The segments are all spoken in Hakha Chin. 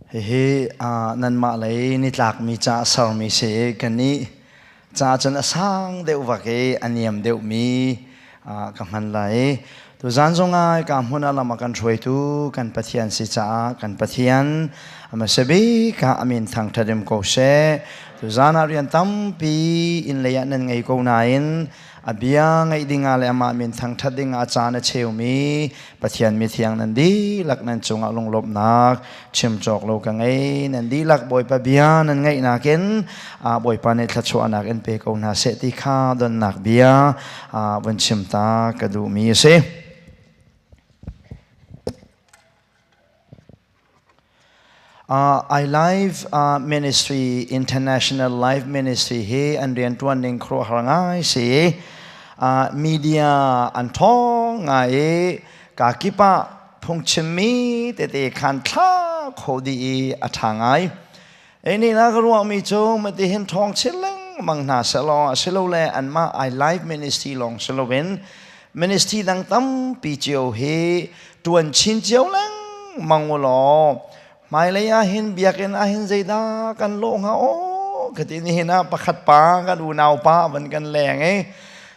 Hihi nanmah lei nitlakmi ca sermi si i kannih ca cun a sang deuh vak i a niam deuhmi ka hman lai. Tuzan zongah ka hmun ah lam a kan hruaitu kan Pathian si caah kan Pathian a hmasa bik ah a min thangṭhat um ko seh. Tuzan ah rian tampi inn lei ah nan ngei ko nain a bia ngaih dingah le amah min thangṭhat dingah caan a cheumi Pathian mithiang nan dihlak nan cungah lunglawmhnak chim cawk lo ka ngei. Nan dihlak Bawipa bia nan ngaihnak in Bawipa nih thluachuahnak in pe ko hna seh ti kha donnak bia vun chim ta ka duhmi a si. I Life Ministry, International Life Ministry hi an rianṭuan ning khuaruahhar ngai si. Media an ṭhawng ngai i ka kip ah phungchimmi tete khan thla kho dih i a ṭha ngai. Ei nih na ka ruahmi cu matihin ṭhawng chin lengmang hna sehlaw asilole anmah I Life Ministry lawng si loin ministry dang tampi cio hi ṭuan chin cio lengmang u law hmailei ah hin biakinn ah hin zeidah kan lawh hnga aw ka ti nihin ah pakhat pa kan unau pa van kan leng i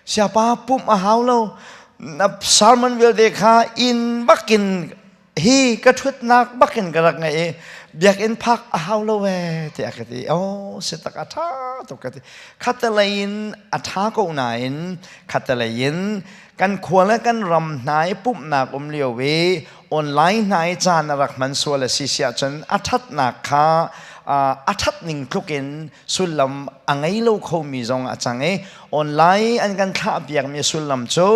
siapa pumh a hau lo na sermon vialte kha inn bakin hi ka ṭhutnak bakin ka rak ngaih i biakinn phak a hau lo ee tiah ka ti. Oh, si tak a ṭha tuk ka ti. Khattelei in a ṭha ko nain khattelei in kan khua le kan ram hna i pumhnak um lio i online hna i caan a rak hman sual a si siah cun a ṭhatnak kha a ṭhat ning tluk in sullam a ngei lo khomi zong a cang i online an kan thlah piakmi sullam cu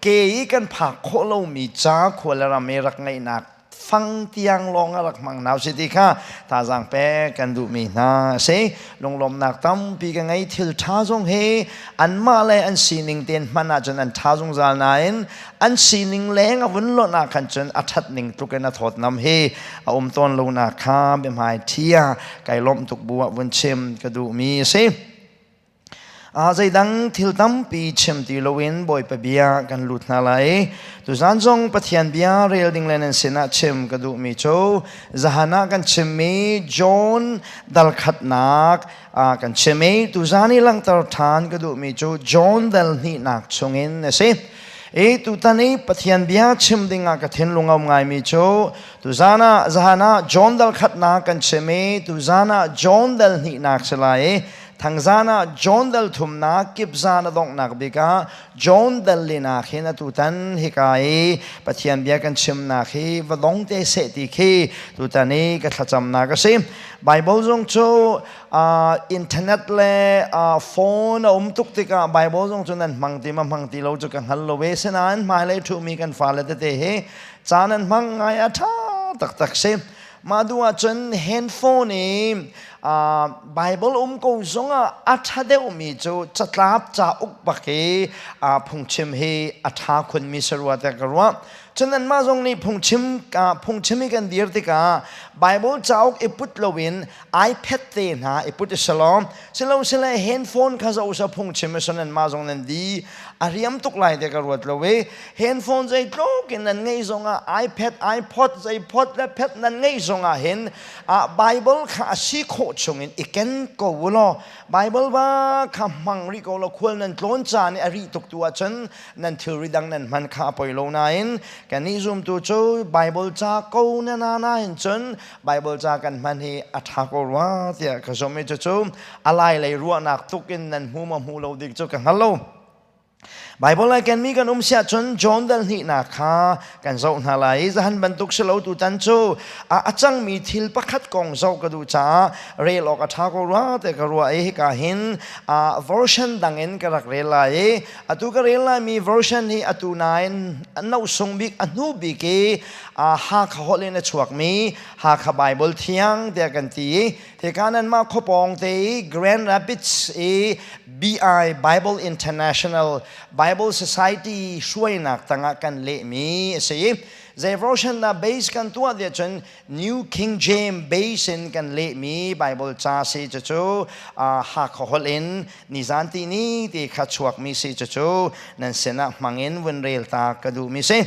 ke i kan phak khawh lomi ca khua le ram i rak ngeihnak fang tiang lawng a rak hmang nau si ti kha thazaang pek kan duhmi hna a si. Lunglawmnak tampi ka ngei. Thil ṭha zong hi anmah le an sining tein hman ahcun an ṭha zungzal nain an sining leng a vun lonh ah khan cun a ṭhat ning tluk in a thawtnam hi a um tawn lonak kha biahmai ṭhia kai lawmh tuk bu ah vun chim ka duhmi a si. Zeidang thil tampi chim ti loin Bawipa bia kan lut hna lai. Tuzan zong Pathian bia rel ding le nan sinah chim ka duhmi cu zahan ah kan chimmi John dal khatnak kan chim i tuzan i langhter ṭhan ka duhmi cu John dal hnihnak chungin a si. I tutan i Pathian bia chim dingah ka thinlung a um ngaimi cu tuzan ah zahan ah John dal khatnak kan chim i tuzan ah John dal hnihnak si lai i Thangzan ah John dal thumnak kipzan a donghnak bik ah John dal linak hin atutan hika i Pathian bia kan chimnak hi va dong te seh ti khi tutan i ka thlacamnak a si. Bible zong cu internet le phone a um tuk tikah Bible zong cu nan hmang ti ma hmang ti lo cu ka hngal lo ve. Sinain hmailei ṭhumi kan fale tete hi caan an hmang ngai a ṭha taktak si. Mah duh ahcun handphone i Bible um ko zongah a ṭha deuhmi cu catlap cauk bak i phungchim hi a ṭha khunmi si rua tiah ka ruah. Cun anmah zong nih phungchim phungchim i kan dir tikah Bible cauk i put loin iPad te hna i put i salom silosile handphone kha zoh sa phungchim i son anmah zong nan di a riam tuk lai tiah ka ruat lo i handphone zeitluk in nan ngeih zongah iPad iPod zeipod le pet nan ngeih zongah hin Bible kha a si khawh chungin i ken ko u law Bible ba kha hmang rih ko law khual nan tlawn caan i a rih tuk tu ahcun nan thilri dang nan hman kha a poi lo nain kannih zumtu cu Bible ca ko na na nain cun Bible ca kan hman hi a ṭha ko rua tiah ka zumh i cucu a lai lei ruahnak tuk in nan hmu ma hmu lo dik cu ka hngal lo. Bible ai kenmi kan um siah cun John dal hnihnak kha kan zoh hna lai i zahan bantuk si lo tutan cu a cangmi thil pakhat kong zoh ka duh caah rel awk a ṭha ko rua te ka ruah i hika hin version dang in ka rak rel lai i atu ka rel laimi version hi atu nain no sung bik a hnu bik i Hakha holh in a chuakmi Hakha Bible thiang tiah kan ti i Hika nanmah khuapawng te i Grand Rapids i BI Bible International Bible Society hruainak tangah kan lehmi a si. Zei version dah base kan tuah tiah cun New King James base in kan lehmi Bible ca si cucu Hakha holh in nizan ti ni ti kha chuakmi si cucu nan sinah hmangin vun rel ta ka duhmi si.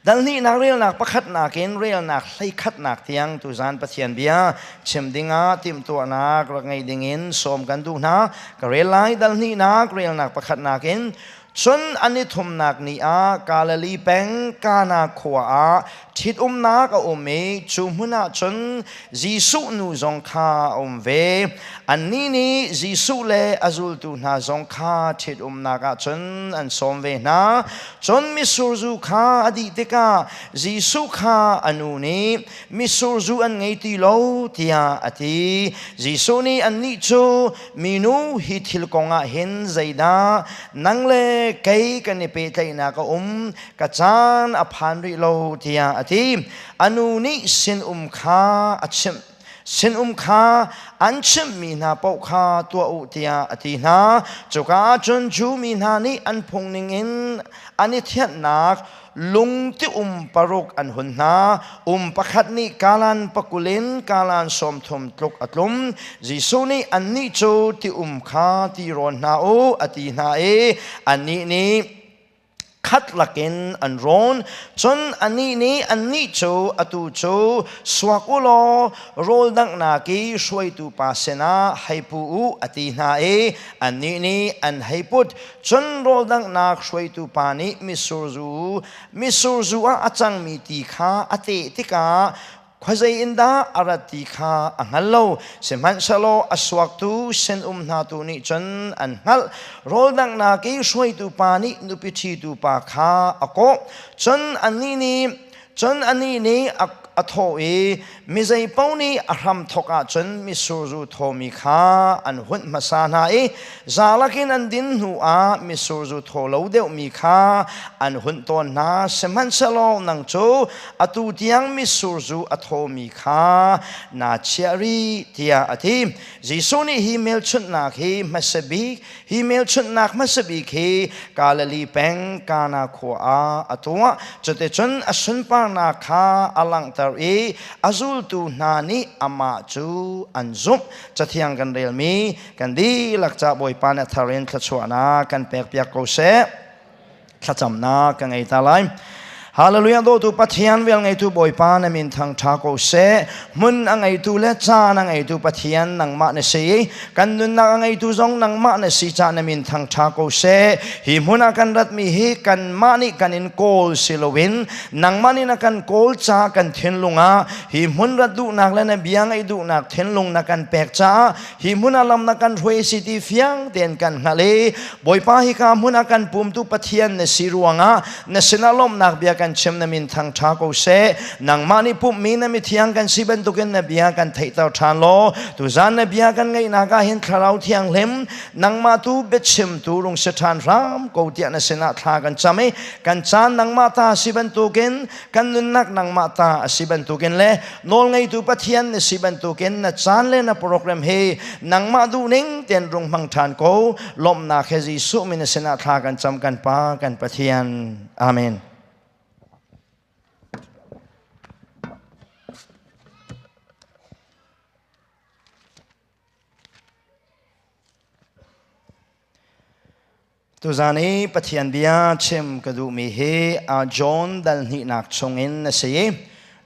Dal hnihnak relnak pakhatnak in relnak hleikhatnak tiang tuzan Pathian bia chim dingah timhtuahnak rak ngei dingin sawm kan duh hna. Ka rel lai dal hnihnak relnak pakhatnak in. Cun an i thumnak ni ah Galilee peng Kana khua ah ṭhitumnak a um i cu hmun ah cun Jesuh nu zong kha a um ve. Annih nih Jesuh le a zultu hna zong kha ṭhitumnak ah cun an sawm ve hna. Cun mitsur zu kha a dih tikah Jesuh kha a nu nih mitsur zu an ngei ti lo tiah a ti. Jesuh nih annih cu minu hi thil kong ah hin zeidah nang le kei kan i pehtlaihnak a um ka caan a phan rih lo tiah a ti. A nu nih sinum kha a chimh. Sinum kha an chimhmi hna paoh kha tuah u tiah a ti hna. Cuka ah cun Jew mi hna nih an phung ningin an i thianhnak lungti um paruk an hun hna. Um pakhat nih kalan pakul in kalan 30 tluk a tlum. Jesuh nih annih cu ti um kha ti rawn hna u a ti hna i annih nih khat lakin an rawn. Cun anih nih annih cu atu cu suak u law rawl danghnak i hruaitu pa sinah hei pu u a ti hna i annih nih an hei put. Cun rawl danghnak hruaitu pa nih mitsur zu ah a cangmi ti kha a teh tikah Khuazei in dah a rat ti kha a hngal lo. Sihmanhsehlaw a suaktu sinum hna tu nih cun an hngalh. Rawl danghnak i hruaitu pa nih nupi ṭhitu pa kha a kawh. Cun anih nih a thawh i mi zeipaoh nih a hramthawk ahcun mitsur zu thawmi kha an hunh hmasa hna i zalak in an din hnuah mitsur zu thaw lo deuhmi kha an hunh tawn hna. Sihmanhsehlaw nang cu atu tiang mitsur zu a thawmi kha naa chiah rih tiah a ti. Jesuh nih hi hmelchunhnak hi hmasa bik hi hmelchunhnak hmasa bik hi Galilee peng Kana khua ah a tuah. Cuticun a sunparnak kha a langhter i a zultu hna nih amah cu an zumh. Cathiang kan relmi kan dihlak ca Bawipa nih a thar in thluachuahnak kan pekpiak ko seh. Thlacamnak ka ngei ta lai. Hallelujah dawtu Pathian vel ngeitu Bawipa na min thang tha ko seh. Hmun a ngeitu le caan a ngeitu Pathian nangmah na si. Kan nunnak a ngeitu zong nangmah na si ca na min thang tha ko seh. Hi hmun ah kan ratmi hi kanmah nih kan in kawl si loin nangmah nih na kan kawl ca kan thinlung ah hi hmun rat duhnak le na bia ngaih duhnak thinlung na kan pek caah hi hmun ah lam na kan hruai si ti fiang tein kan hngalh i Bawipa hika hmun ah kan pumtu Pathian na si ruangah na sinah lawmhnak bia kan chim na min thangṭha ko seh. Nangmah nih pumhmi na mithiang kan si bantukin na bia kan theihter ṭhan law tuzan na bia kan ngaihnak ah hin Thlarau Thianghlim nangmah tu biachimtu rung si ṭhan hram ko tiah na sinah thla kan cam i kan caan nangmah ta si bantukin kan nunnak nangmah ta a si bantukin le nawlngeitu Pathian na si bantukin na caan le na program hi nangmah duhning ten rung hmang ṭhan ko. Lawmhnak he Jesuh min sinah thla kan cam kan Pa kan Pathian. Amen. Tuzan i Pathian bia chim ka duhmi hi John dal hnihnak chungin a si i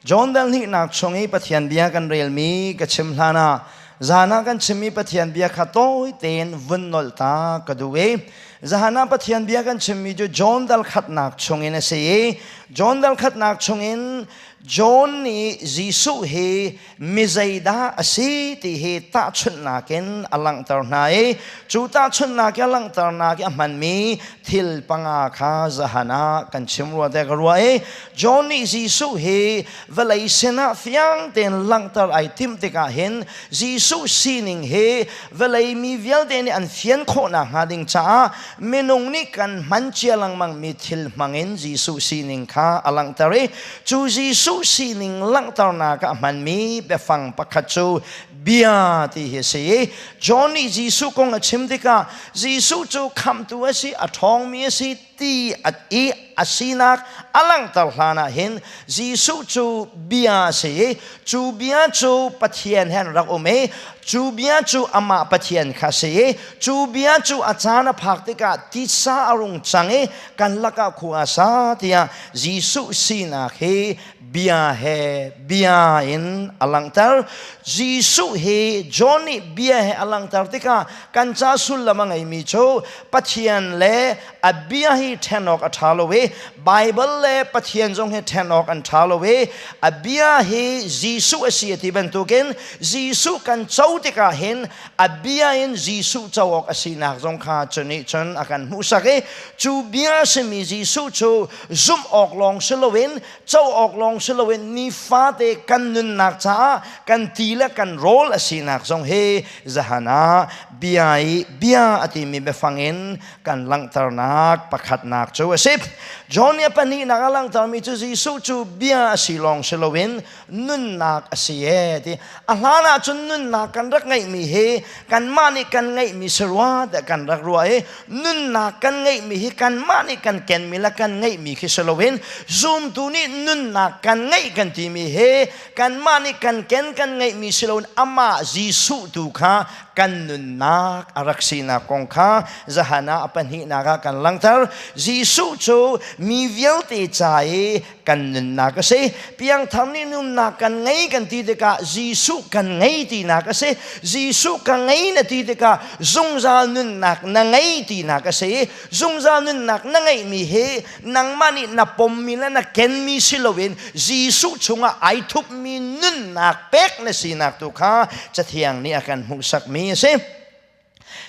John dal hnihnak chung i Pathian bia kan relmi ka chim hlan ah zan ah kan chimmi Pathian bia kha tawi tein vun nolh ta ka duh i zahan ah Pathian bia kan chimmi cu John dal khatnak chungin a si i John dal khatnak chungin John nih Jesuh hi mi zeidah a si ti hi tahchunhnak in a langhter hna i cu tahchunhnak i a langhternak i a hmanmi thil panga kha zahan ah kan chim rua te ka ruah i John nih Jesuh hi vawlei sinah fiang tein langhter ai timh tikah hin Jesuh sining hi vawlei mi vialte nih an fian khawhnak hnga ding caah minung nih kan hman cia lengmangmi thil hmangin Jesuh sining kha a langhter i cu Jesuh sining langhternak ah hmanmi biafang pakhat cu bia ti hi a si i John nih Jesuh kong a chim tikah Jesuh cu khamhtu a si, a ṭhawngmi a si. ti i a sinak a langhter hlan ah hin Jesuh cu bia a si i cu bia cu Pathian he an rak um i cu bia cu amah Pathian kha a si i cu bia cu a caan a phak tikah titsa a rung cang i kan lakah khua a sa tiah Jesuh sinak hi bia he bia in a langhter. Jesuh hi John nih bia he a langhter tikah kan ca sullam a ngeimi cu Pathian le a bia hi ṭhen awk a ṭha lo i Baibal le Pathian zong hi ṭhen awk an ṭha lo i a bia hi Jesuh a si a ti bantukin Jesuh kan co tikah hin a bia in Jesuh co awk a sinak zong kha cu nih cun a kan hmuhsak i cu bia a simi Jesuh cu zumh awk lawng si loin co awk lawng si loin nifate kan nunnak caah kan ti le kan rawl a sinak zong hi zahan ah bia i bia a timi biafang in kan langhternak pakhatnak cu a si. John nih a pahnihnak a langhtermi cu Jesuh cu bia a si lawng si loin nunnak a si ee ti. A hlan ah cun nunnak kan rak ngeihmi hi kanmah nih kan ngeihmi si rua tiah kan rak ruah i nunnak kan ngeihmi hi kanmah nih kan kenmi le kan ngeihmi khi si loin zumtu nih nunnak kan ngeih kan timi hi kanmah nih kan ken kan ngeihmi si loin amah Jesuh tu kha kan nunnak a rak sinak kong kha zahan ah a pahnihnak ah kan langhter. Jesuh cu mi vialte ca i kan nunnak a si. Piangthar nih nunnak kan ngei kan ti tikah Jesuh kan ngei tinak a si. Jesuh ka ngei na ti tikah zungzal nunnak na ngei tinak a si. Zungzal nunnak na ngeihmi hi nangmah nih na pommi le na kenmi si loin Jesuh chungah ai thupmi nunnak pek na sinak tu kha Cathiang nih a kan hmuhsakmi a si.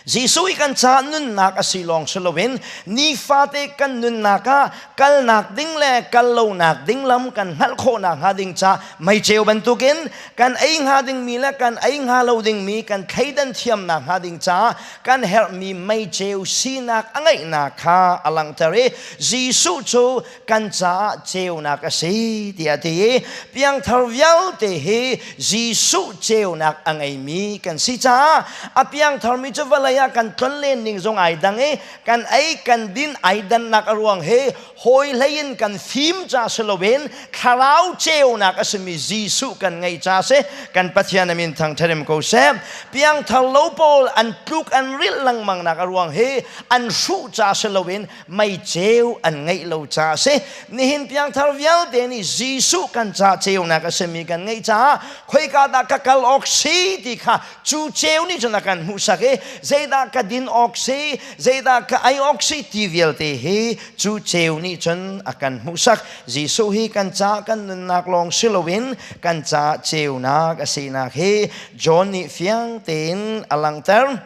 Jesuh i kan caah nunnak a si lawng si loin nifate kan nunnak ah kalnak ding le kal lonak ding lam kan hngalh khawhnak hnga ding ca meiceu bantukin kan ei hnga dingmi le kan ei hnga lo dingmi kan thleidan thiamnak hnga ding caah kan herhmi meiceu sinak a ngeihnak kha a langhter i Jesuh cu kan caah ceunak a si tiah a ti i piangthar vialte hi Jesuh ceunak a ngeimi kan si caah a piangtharmi cu vawlei ah kan tlonlen ning zong ai dang i kan ei kan din ai dannak a ruang hi hawi hlei in kan fim ca si loin thlarau ceunak a simi Jesuh kan ngeih ca si. Kan Pathian a min thangṭhat ko seh. Piangthar lo pawl an tluk an rilh lengmang nak a ruang hi an hruh ca si loin meiceu an ngeih lo ca a si. Nihin piangthar vialte nih Jesuh kan ca ceunak a simi kan ngeih caah khoika dah ka kal awk si ti kha cu ceu nih cun a kan hmuhsak i zeidah ka din awk si, zeidah ka ei awk si ti vialte hi cu ceu nih cun a kan hmuhsak. Jesuh hi kan ca kan nunnak lawng si loin kan ca ceunak a sinak hi John nih fiang tein a langhter.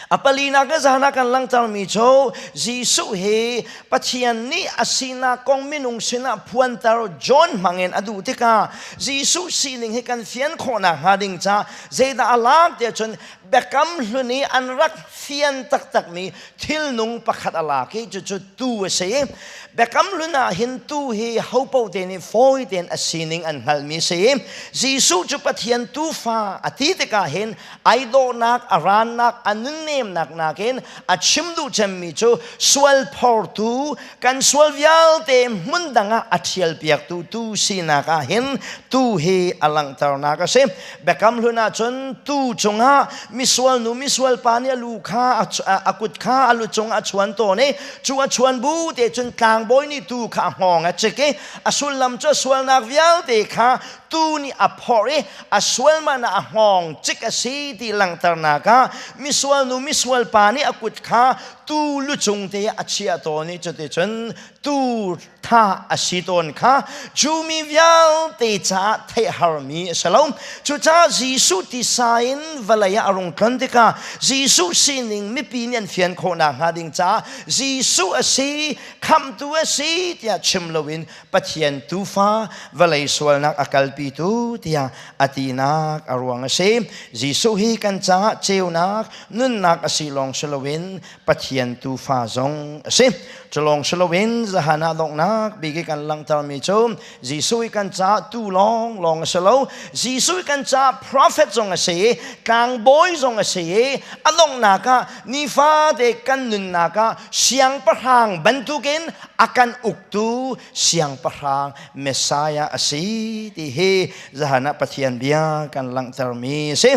A palinak le zan ah kan langhtermi cu Jesuh hi Pathian nih a sinak kong minung sinah phuanter John hmangin a duh tikah Jesuh sining hi kan fian khawhnak hnga ding ca zeidah a lak tiah cun biakam hlun i an rak fian taktakmi thilnung pakhat a lak i cucu tuu a si. Biakam hlun ah hin tuu hi hopo te nih fawi tein a sining an hngalhmi a si. Jesuh cu Pathian tuufa a ti tikah hin ai dawhnak, a rannak, a nunnemnak nakin a chim duh cemmi cu sual phortu, kan sual vialte hmun dang ah a ṭhialpiaktu tuu sinak ah hin tuu hi a langhternak a si. Biakam hlun ah cun tuu cungah misual nu misual pa nih a lu kha a kut kha a lu cung a chuan tawn i cu a chuan bu te cun tlangbawi nih tuu kha a hngawng a cik i a sullam cu a sualnak vialte kha tuu nih a phorh i a sual man ah a hngawng cik a si ti langhternak ah misual nu misual pa nih a kut kha tuu lu cung te ah a chiah tawn i cuticun tuu tha a si tawn kha Jewmi vialte caah theih harmi a si lo. Cucaah Jesuh tisa in vawlei ah a rung tlon tikah Jesuh sining mipi nih an fian khawhnak hnga ding caah Jesuh a si, khamhtu a si tiah chim loin Pathian tuufa vawlei sualnak a kalpitu tiah a tinak a ruang a si. Jesuh hi kan caah ceunak, nunnak a si lawng si loin Pathian. Pathian tuufa zong a si. Culawng si loin zahan ah donghnak bik i kan langhtermi cu Jesuh i kan caah tuu lawng lawng a si lo. Jesuh i kan caah prophet zong a si i tlangbawi zong a si i a donghnak ah nifate kan nunnak ah siangpahrang bantukin a kan uktu siangpahrang Messiah a si ti hi zahan ah Pathian bia kan langhtermi a si.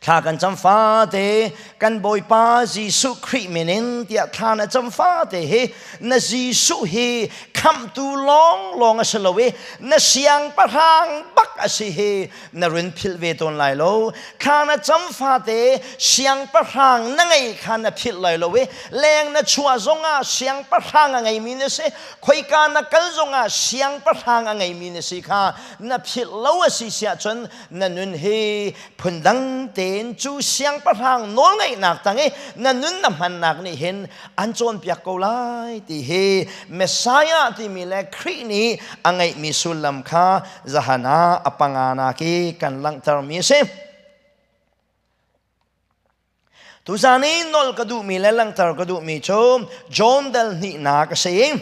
Thla kan cam fate kan Bawipa Jesuh Khrih min in tiah thla na cam fate hi na Jesuh hi khamhtu lawng lawng a si lo i na siangpahrang bak a si hi na run philh ve tawn lai lo. Thla na cam fate siangpahrang na ngei kha na philh lai lo i leng na chuah zongah siangpahrang a ngeimi na si, khoika na kal zongah siangpahrang a ngeimi na si kha na philh lo a si siah cun na nun hi phundang tein cu siangpahrang nawlngeihnak tang i na nun na hmannak nih hin an cawnpiak ko lai ti hi Messiah timi le Khrih nih a ngeihmi sullam kha zahan ah a panganak i kan langhtermi a si. Tuzan i nolh ka duhmi le langhter ka duhmi cu John dal hnihnak a si.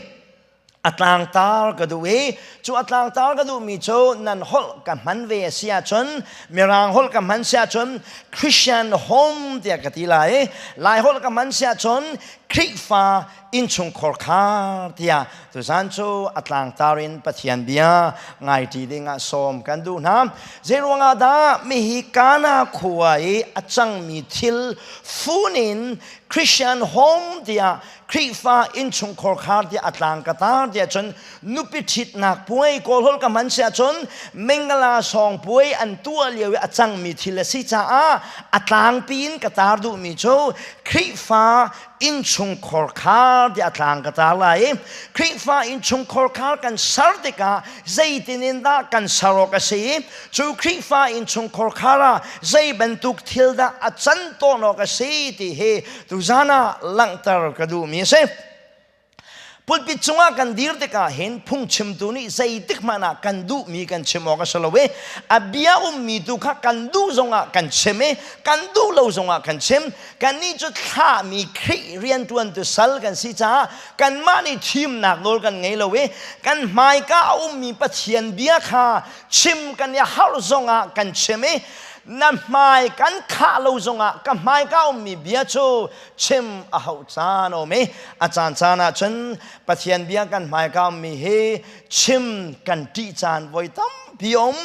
A tlangtar ka duh i cu a tlangtar ka duhmi cu nan holh ka hman ve a si ahcun Mirang holh ka hman si ahcun Christian home tiah ka ti lai i Lai holh ka hman si ahcun Khrihfa innchungkhar khar tiah tuzan cu a tlangtar in Pathian bia ngaiṭi dingah sawm kan duh hna. Zeiruangah dah mihi Kana khua i a cangmi thil fun in Christian home tiah Khrihfa innchungkhar khar tiah a tlang ka tar tiah cun nupi ṭhitnak puai kawlhawl ka hman si ahcun mingala sawng puai an tuah lio i a cangmi thil a si caah a tlangpi in ka tar duhmi cu Khrihfa innchungkhar khar tiah a tlang ka tar lai i Khrihfa innchungkhar khar kan ser tikah zeitin in dah kan ser awk a si i cu Khrihfa innchungkhar khar ah zei bantuk thil dah a can tawn awk a si ti hi tuzan ah langhter ka duhmi a si. Pulpit cungah kan dir tikah hin phungchimtu nih zeitik hmanh ah kan duhmi kan chim awk a si lo i a bia ummi tu kha kan duh zongah kan chim i kan duh lo zongah kan chim. Kannih cu thlahmi Khrih rianṭuantu sal kan si caah kanmah nih thimnak nawl kan ngei lo i kan hmaika a ummi Pathian bia kha chim kan i harh zongah kan chim i na hmai kan khah lo zongah ka hmaika ummi bia cu chim a hauh caan a um i a caan caan ah cun Pathian bia kan hmaika ummi hi chim kan ṭih caan voi tampi a um.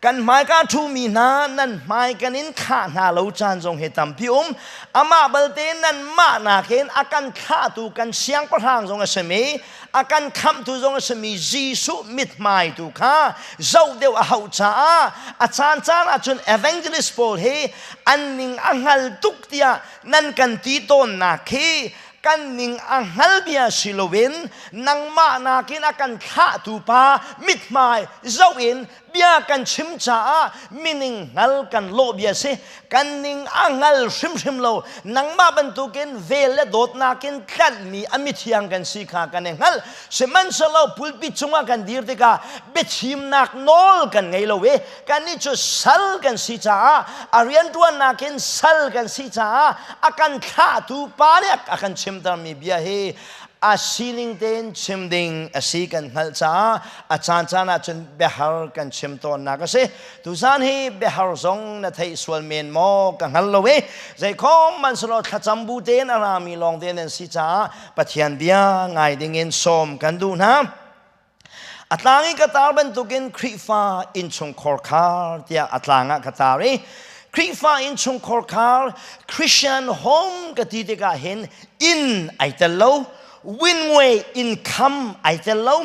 Kan hmaika ṭhumi hna nan hmai kan in khah hna lo caan zong hi tampi um. Amah balte nanmah nakin a kan thlahtu kan siangpahrang zong a simi, a kan khamhtu zong a simi Jesuh mithmai tu kha zoh deuh a hauh caah a caan caan ahcun evangelist pawl hi an ning a hngal tuk tiah nan kan ti tawnnak khi kan ning a hngal bia si loin nangmah nakin a kan thlahtu pa mithmai zoh in bia kan chim caah mining hngal kan lawh bia si. Kan ning a hngal hrimhrim lo. Nangmah bantukin vel le dawtnak in tlanhmi a mithiang kan si kha kan i hngalh. Sihmanhsehlaw pulpit cungah kan dir tikah biachimnak nawl kan ngei lo i kannih cu sal kan si caah a rianṭuannak in sal kan si caah a kan thlahtu pa nih a kan chimtermi bia hi a sining tein chim ding a si kan hngalh caah a caan caan ah cun biahar kan chim tawnnak a si. Tuzan hi biahar zong na theih sual men maw ka hngal lo i zeikhom hmanhsehlaw thlacam bu tein a rami lawng te nan si caah Pathian bia ngai dingin sawm kan duh hna. A tlang i ka tar bantukin Khrihfa innchungkhar khar tiah a tlang ah ka tar i Khrihfa innchungkhar khar Christian home ka ti tikah hin inn ai tel lo, winway income ai tel lo.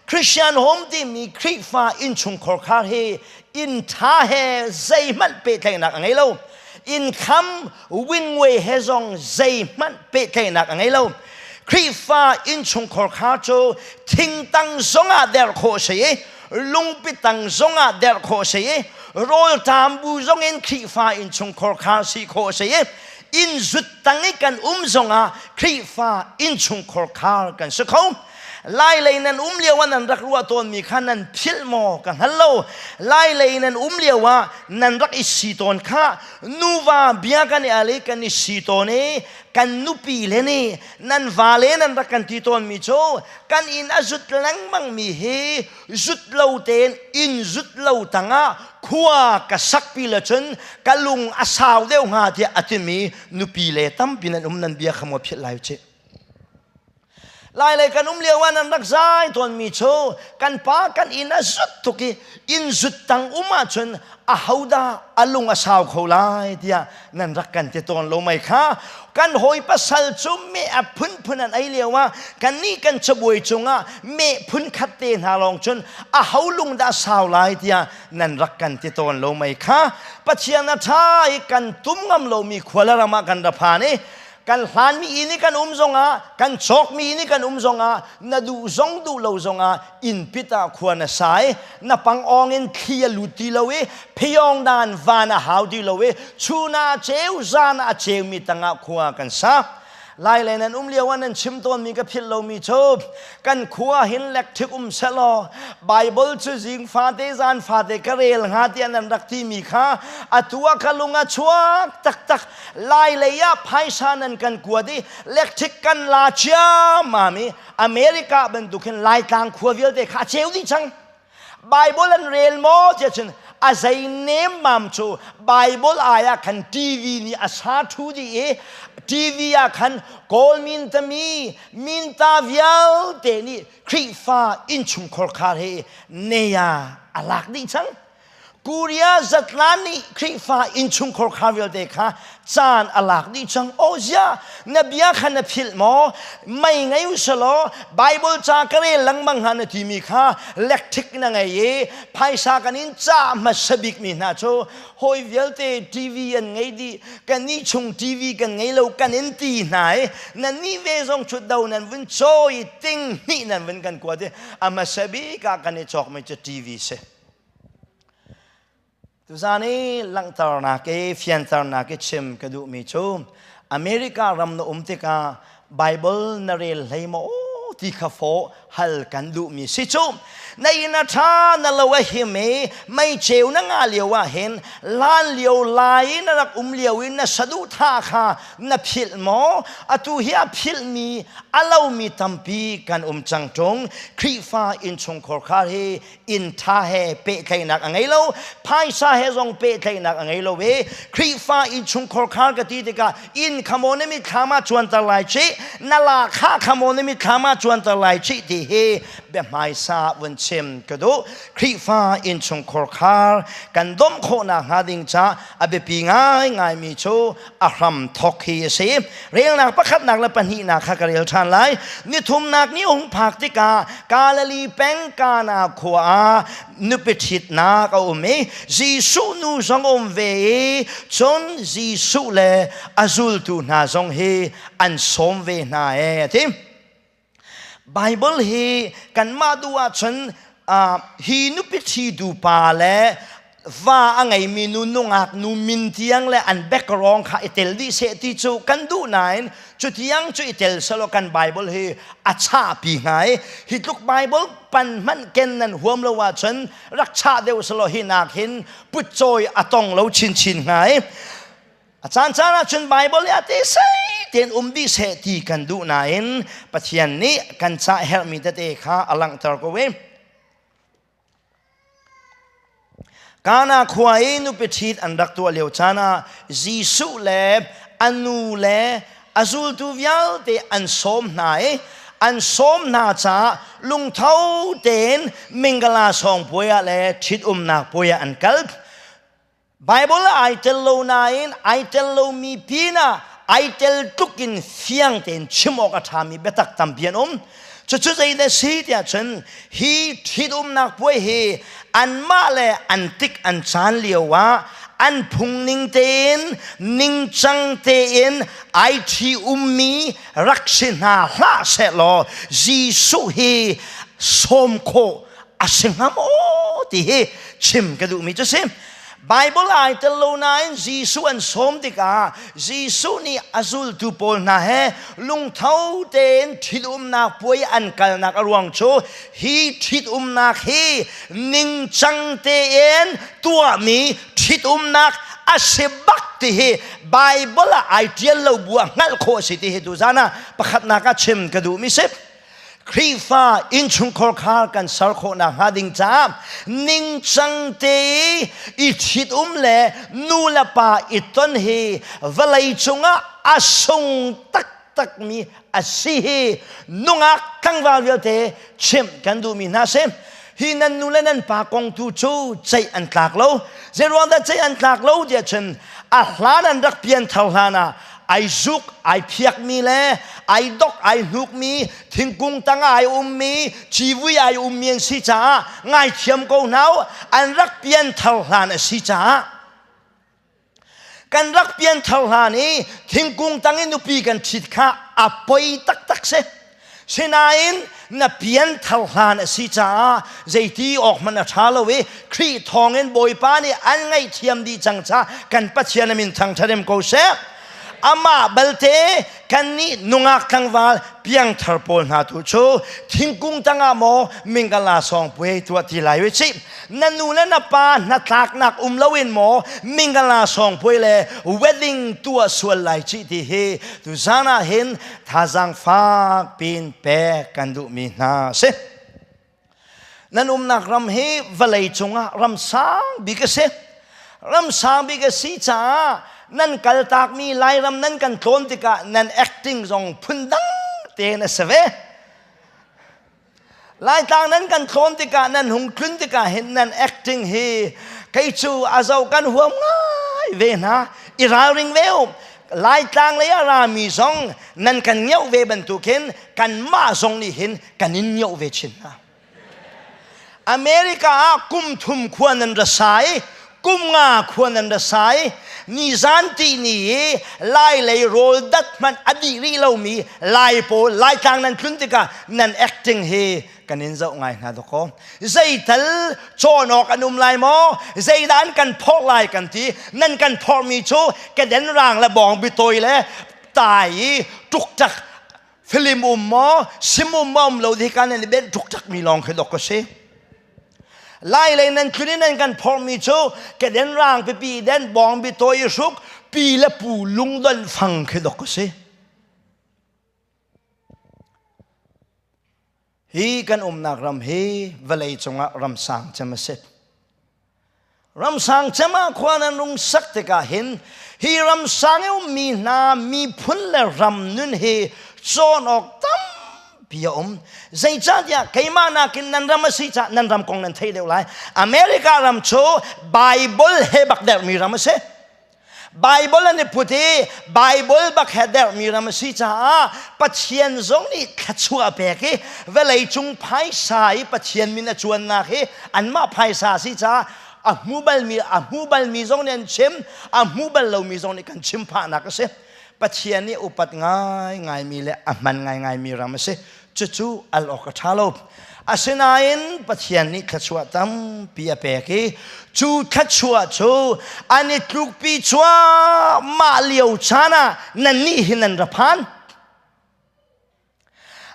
Christian home timi Khrihfa innchungkhar khar hi inn ṭha he zeihmanh pehtlaihnak a ngei lo. Income winway he zong zeihmanh pehtlaihnak a ngei lo. Khrihfa innchungkhar kha cu thingtang zongah derh khawh si i lungpi tang zongah derh khawh si i rawlṭam bu zongin Khrihfa innchungkhar kha si khawh si i inn zut tang i kan um zongah Khrihfa innchungkhar khar kan si kho. Lai lei nan um lio ah nan rak ruah tawnmi kha nan philh maw ka hngal lo. Lai lei nan um lio ah nan rak i si tawn kha nuva bia kan i al i kan i si tawn i kan nupi le nih nan vale nan rak kan ti tawnmi cu kan inn a zut lengmangmi hi zut lo tein inn zut lo tangah khua ka sakpi le cun ka lung a sau deuh hnga tiah a timi nupi le tampi nan um nan bia kha maw philh lai cih. Lailei kan um lio ah nan rak zai tawnmi cu kan pa kan inn a zut tuk i inn zut tang um ahcun ahodah a lung a sau kho lai tiah nan rak kan ti tawn lo mei kha. Kan hawi pasal cu meh a phunphun an ei lio ah kannih kan cabuai cungah meh phun khat te hna lawng cun aho lung dah sau lai tiah nan rak kan ti tawn lo mei kha. Pathian a ṭha i kan tum ngam lomi khua le ram ah kan ra phan i kan hlanmi inn i kan um zongah kan cawkmi inn i kan um zongah na duh zong duh lo zongah inn pit ah khua na sai, na pangawng in thli a lut ti lo i phiyong dan van a hau ti lo i chun ah a ceu zan ah a ceumi tangah khua kan sa. Lai le nan um lio ah nan chim tawnmi ka philh lomi cu kan khua hin lekṭhik um selaw Bible cu zing fate zan fate ka rel hnga tiah nan rak timi kha atu ah ka lung a chuak taktak. Lai lei ah phaisa nan kan kuat i electric kan la ciammam i America bantuk hin Laitlang khua vialte kha a ceu dih cang. Bible an rel maw tiah cun a zei nemmam cu Bible ai ah khan TV nih a sa ṭhu dih i TV ah khan Kawl mintami minta vialte nih Khrihfa innchungkhar khar hi neya a lak dih cang. Korea zatlan nih Khrihfa innchungkhar kha vialte kha caan a lak dih cang. Oh zia, na bia kha na philh maw? Mei ngei u selaw Bible ca ka rel lengmang hnga na timi kha electric na ngei i phaisa kan in cah hmasa bikmi hna cu hawi vialte TV an ngei dih, kan nih chung TV kan ngei lo kan in ti hna i nan nih ve zong cu do nan vun cawi ting hnih nan vun kan kuat i a hmasa bik ah kan i cawkmi cu TV si. Tuzan i langhternak i fianternak i chim ka duhmi cu America ram na um tikah Bible na rel hlei maw ti kha fawh hal kan duhmi si cu. Na inn a ṭha na lo a him i meiceu na ngah lio ah hin lan lio lai na rak um lio in na saduhthah kha na philh maw? Atu hi a philhmi a lomi tampi kan um cang ṭung. Khrihfa innchungkhar khar hi inn ṭha he pehtlaihnak a ngei lo, phaisa he zong pehtlaihnak a ngei lo i Khrihfa innchungkhar khar ka ti tikah inn kha maw na mitthlam ah cuanter lai chih, na lahkhah kha maw na mitthlam ah cuanter lai chih ti hi biahmaisa vun chim ka duh. Khrihfa innchungkhar khar kan domh khawhnak hnga ding ca a biapi ngaingaimi cu a hram thok hi a si. Relnak pakhatnak le pahnihnak kha ka rel ṭhan lai. Nithumnak ni hung phak tikah Galilee peng Kana khua ah nupi ṭhitnak a um i Jesuh nu zong a um ve i cun Jesuh le a zultu hna zong hi an sawm ve hna e a ti. Bible hi kanmah duh ahcun hi nupi ṭhitu pa le va a ngeimi nu nungak nu min tiang le an background kha i tel dih seh ti cu kan duh nain cu tiang cu i tel selaw kan Bible hi a chahpi hnga i hi tluk Bible pan hmanh ken nan huam lo ahcun rak chah deuh selaw hi nak hin putcawi a tong lo chinchin hnga i A caancaan ahcun Baibal i a te sei tein um dih seh ti kan duh nain Pathian nih kan cah herhmi tete kha a langhter ko i Kana khua i nupi ṭhit an rak tuah lio caan ah Jesuh le a nu le a zultu vialte an sawm hna i an sawm hna caah lungtho tein mingala sawng puai ah le ṭhitumnak puai ah an kal. Bible ah ai tel lo nain ai tel lomi pinah ai tel tluk in fiang tein chim awk a ṭhami biatak tampi an um. Cucu zeidah si tiah cun hi ṭhitumnak puai hi anmah le an tik an caan lio ah an phung ning tein ningcang tein ai ṭhi ummi rak si hna hlah sehlaw Jesuh hi sawm khawh a si hnga maw ti hi chim ka duhmi cu si. Bible ai tel lo nain Jesuh an sawm tikah Jesuh nih a zultu pawl hna he lungtho tein ṭhitumnak puai an kalnak a ruang cu hi ṭhitumnak hi ningcang tein tuahmi ṭhitumnak a si bak ti hi Bible ah ai ṭial lo bu ah hngalh khawh a si ti hi tuzan ah pakhatnak ah chim ka duhmi si. Khrihfa innchungkhar khar kan ser khawhnak hnga ding caah ningcang te i ṭhitum le nu le pa i ton hi vawlei cungah a sung taktakmi a si hi nungak tlangval vialte chimh kan duhmi hna si. Hi nan nu le nan pa kong tu cu ceih an tlak lo. Zeiruang dah ceih an tlak lo tiah cun a hlan an rak pianthar hlan ah ai zuk ai phiakmi le ai dok ai hnukmi thingkung tang ai ummi civui ai ummi an si caah ngaithiam ko hna u an rak pianthar hlan a si caah kan rak pianthar hlan i thingkung tang i nupi kan ṭhit kha a poi taktak si sinain na pianthar hlan a si caah zeiti awk hmanh a ṭha lo i Khrih thawngin Bawipa nih an ngaihthiam dih cang caah kan Pathian a min thangṭhat ko seh amah balte kannih nungak tlangval piangthar pawl hna tu cu thingkung tangah maw mingala sawng puai tuah ti lai we cih na nu le na pa hnatlaknak um loin maw mingala sawng puai le wedding tuah sual lai cih ti hi tu zan ah hin thazaang fak pin pek kan duhmi hna si Nan umnak ram hi vawlei cungah ram sang bik a si. Ram sang bik a si caah nan kaltakmi Lairam nan kan tlawn tikah nan acting zong phundang tein a si ve. Laitlang nan kan tlawn tikah nan hung tlun tikah hin nan acting hi kei cu a zo kan huam ngai ve hna. I ralring ve u. Laitlang lei a rami zong nan kan ngeuh ve bantukin kanmah zong nih hin kan in nioh ve chin hna. America ah kum thum khua nan ra sai, kum nga khua nan ra sai, nizan ti ni i lai lei rawl dat hmanh a dih rih lomi lai pawl laitlang nan tlun tikah nan acting hi kan in zoh ngai hna dakaw. Zeital cawn awk an um lai maw? Zeidah an kan phorh lai kan ti. Nan kan phorhmi cu keden rang le bawng bitawi le tai i ṭukṭak Film um maw sim um maw um lo ti kan in ben tuk mi lawng khi dok ka si. Lai lei nan tlun in nan kan phormi cu keden rang pipi den bawng bi toi hruk pi le pu lungdon fang khi dok ka si. Hi kan umnak ram hi vawlei cungah ram sang cem a si. Ram sang cem ah khua nan rung sak tikah hin hi ram sang i ummi hna miphun le ram nun hi cawn awk tampi a um. Zeicahtiah keimah nakin nan ram a si caah nan ram kong nan theih deuh lai. America ram cu Bible he bak dermi ram a si. Bible an i put i Bible bak he derhmi ram a si caah Pathian zong nih thluachuah a pek i vawlei cung phaisa i Pathian min a cuannak hi anmah phaisa a si caah a hmu balmi a hmu balmi zong nih an chim a hmu bal lomi zong nih kan chim phahnak a si. Pathian nih upat ngaingaimi le a hman ngaingaimi ram a si. Cucu al awk a ṭha lo. Asinain Pathian nih thluachuah tampi a pek i cu thluachuah cu an i tlukpi cuahmah lio caan ah nannih hi nan ra phan.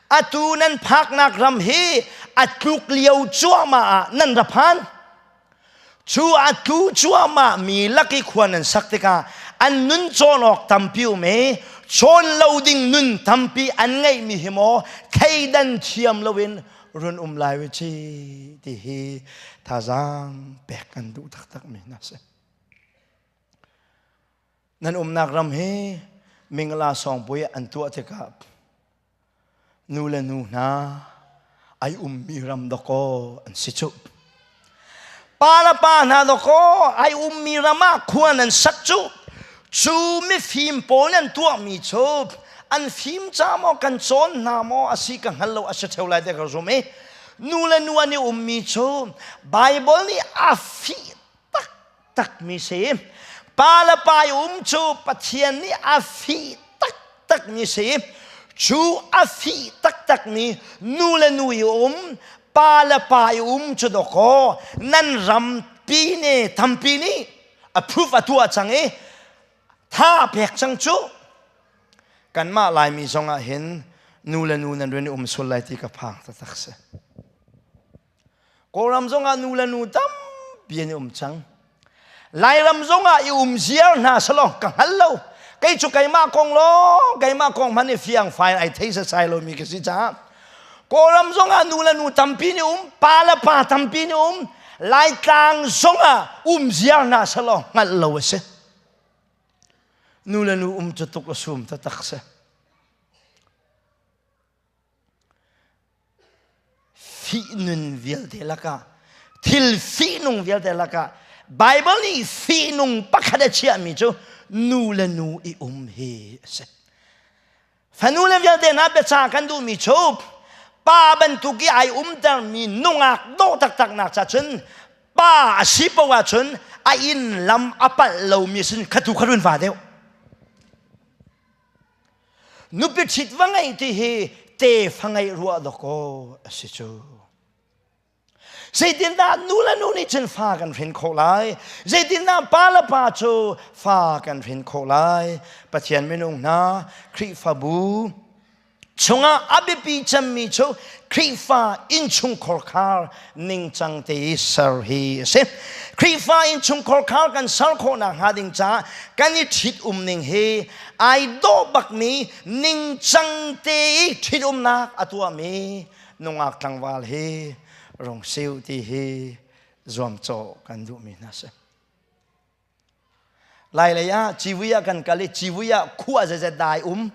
Atu nan phaknak ram hi a tluk lio cuahmah ah nan ra phan. Cu a tlu cuahmah mi lak i khua nan sak tikah an nun cawn awk tampi um i cawn lo ding nun tampi an ngeihmi hi maw thleidan thiam loin run um lai u ci ti hi thazaang pek kan duh taktakmi hna si. Nan umnak ram hi Mingla sawngpui an tuah tikah nu le nu hna ai ummi ram dawkaw an si cu. Pa le pa hna dawkaw ai ummi ram ah khua nan sak cu. Cu mifim pawl nan tuahmi cu an fim ca maw kan cawn hna maw a si ka hngal lo a si ṭheo lai te ka zum i nu le nu an i ummi cu Bible nih a fih taktakmi si. Pa le pa i um cu Pathian nih a fih taktakmi si. Cu a fih taktakmi nu le nu i um, pa le pa i um cu dawkaw nan ram Tampi ne tampi nih approve a tuah cang i tha pek cang cu. Kanmah Laimi zong ah hin nu le nu nan rian i um sual lai ti ka phang taktak si. Kawlram zong ah nu le nu tampi an i um cang. Lairam zong ah i um ziar hna selaw ka hngal lo. Kei cu keimah kong law keimah kong hmanh i fiang fai ai thei sasai lomi ka si caah Kawlram zong ah nu le nu tampi nih um, pa le pa tampi nih um, Laitlang zong ah um ziar hna selaw hngalh lo a si. Nu le nu um cu tuk a sum taktak si. Fihnun vialte lakah thil fihnung vialte lakah Baibal nih fihnung pakhat a chiahmi cu nu le nu i um hi a si. Fanu le vialte hna biaca kan duhmi cu pa bantuk i ai umtermi nungak dawh taktak nak cha cun pa a si paoh ahcun a inn lam a palh lomi sin khatu kha run va deuh. Nupi ṭhit va ngeih ti hi tefa ngeih ruah dawkaw a si cu. Zeitindah nu le nu nih cun fa kan hrin khawh lai? Zeitindah pa le pa cu fa kan hrin khawh lai? Pathian minung hna, Khrihfabu chungah a biapi cemmi cu Khrihfa innchungkhar khar ningcang te i ser hi a si. Khrihfa innchungkhar khar kan ser khawhnak hnga ding caah kan i ṭhit um ning hi ai dawh bakmi ningcang te i ṭhit umnak a tuahmi nungak tlangval hi rung siu ti hi zuamcawh kan duhmi hna si. Lailei ah civui ah kan kal i civui ah khua zeizet dah ai um.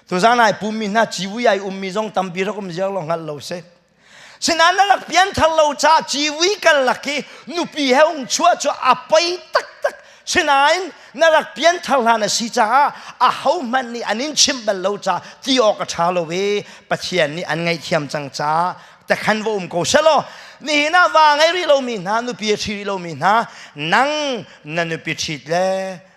Tuzaan ai pummi hna civui ai ummi zong tampi rak um ziar lo hngalh lo si. Sinain na rak pianthar lo caah civui kal lak hi nupi he ung chuah cu a poi taktak. Sinain na rak pianthar hlan a si caah ahohmanh nih an in chimh bal lo caah ti awk a ṭha lo i Pathian nih an ngaihthiam cang caah takhan va um ko selaw nihin ah va ngei rih lomi hna nupi a ṭhi rih lomi hna nang na nupi ṭhit le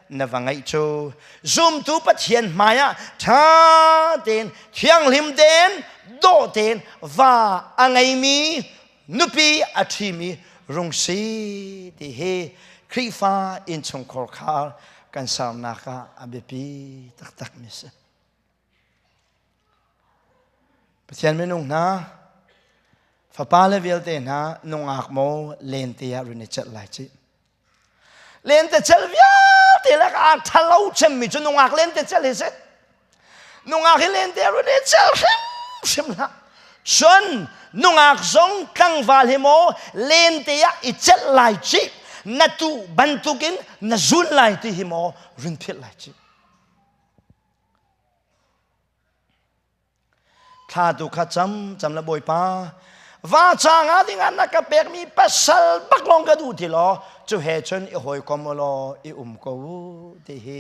na va ngeih cu zumtu Pathian hmai ah ṭha tein thianghlim tein dawh tein va a ngeimi nupi a ṭhimi rung si ti hi Khrihfa innchungkhar khar kan sernak ah a biapi taktakmi si. Pathian minung hna, fapa le vialte hna nungak maw lente ah run i celh lai cih. Lente celh vialte lak ah ṭhalo cemmi cu nungak lente celh hi si. Nungak hi lente ah run i celh hrimhrim hlah. Cun nungak zong tlangval hi maw lente ah i celh lai cih. Na tuh bantukin na zun lai ti hi maw run philh lai cih. Thla tu kha cam cam le Bawipa va ca nga ding ah na ka pekmi pasal bak lawng ka duh ti law cu he cun i hawikom u law i um ko u ti hi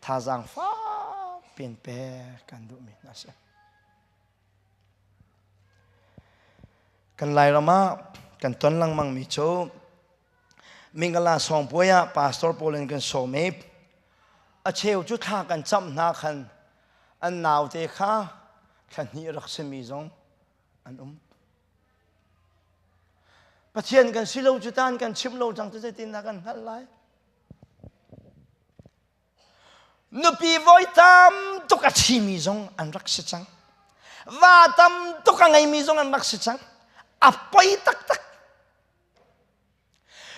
thazaang fak pin pek kan duhmi hna si. Kan Lairam ah kan ton lengmang mi cu Mingala sawngpuai ah pastor pawl in kan sawm i a cheu cu thla kan camh hna khan an naute kha thla hnih rak simi zong an um. Pathian kan si lo cu tan kan chim lo cang cu zeitindah kan hngalh lai? Nupi voi tam tuk a ṭhimi zong an rak si cang. Va tam tuk a ngeimi zong an rak si cang. A poi taktak.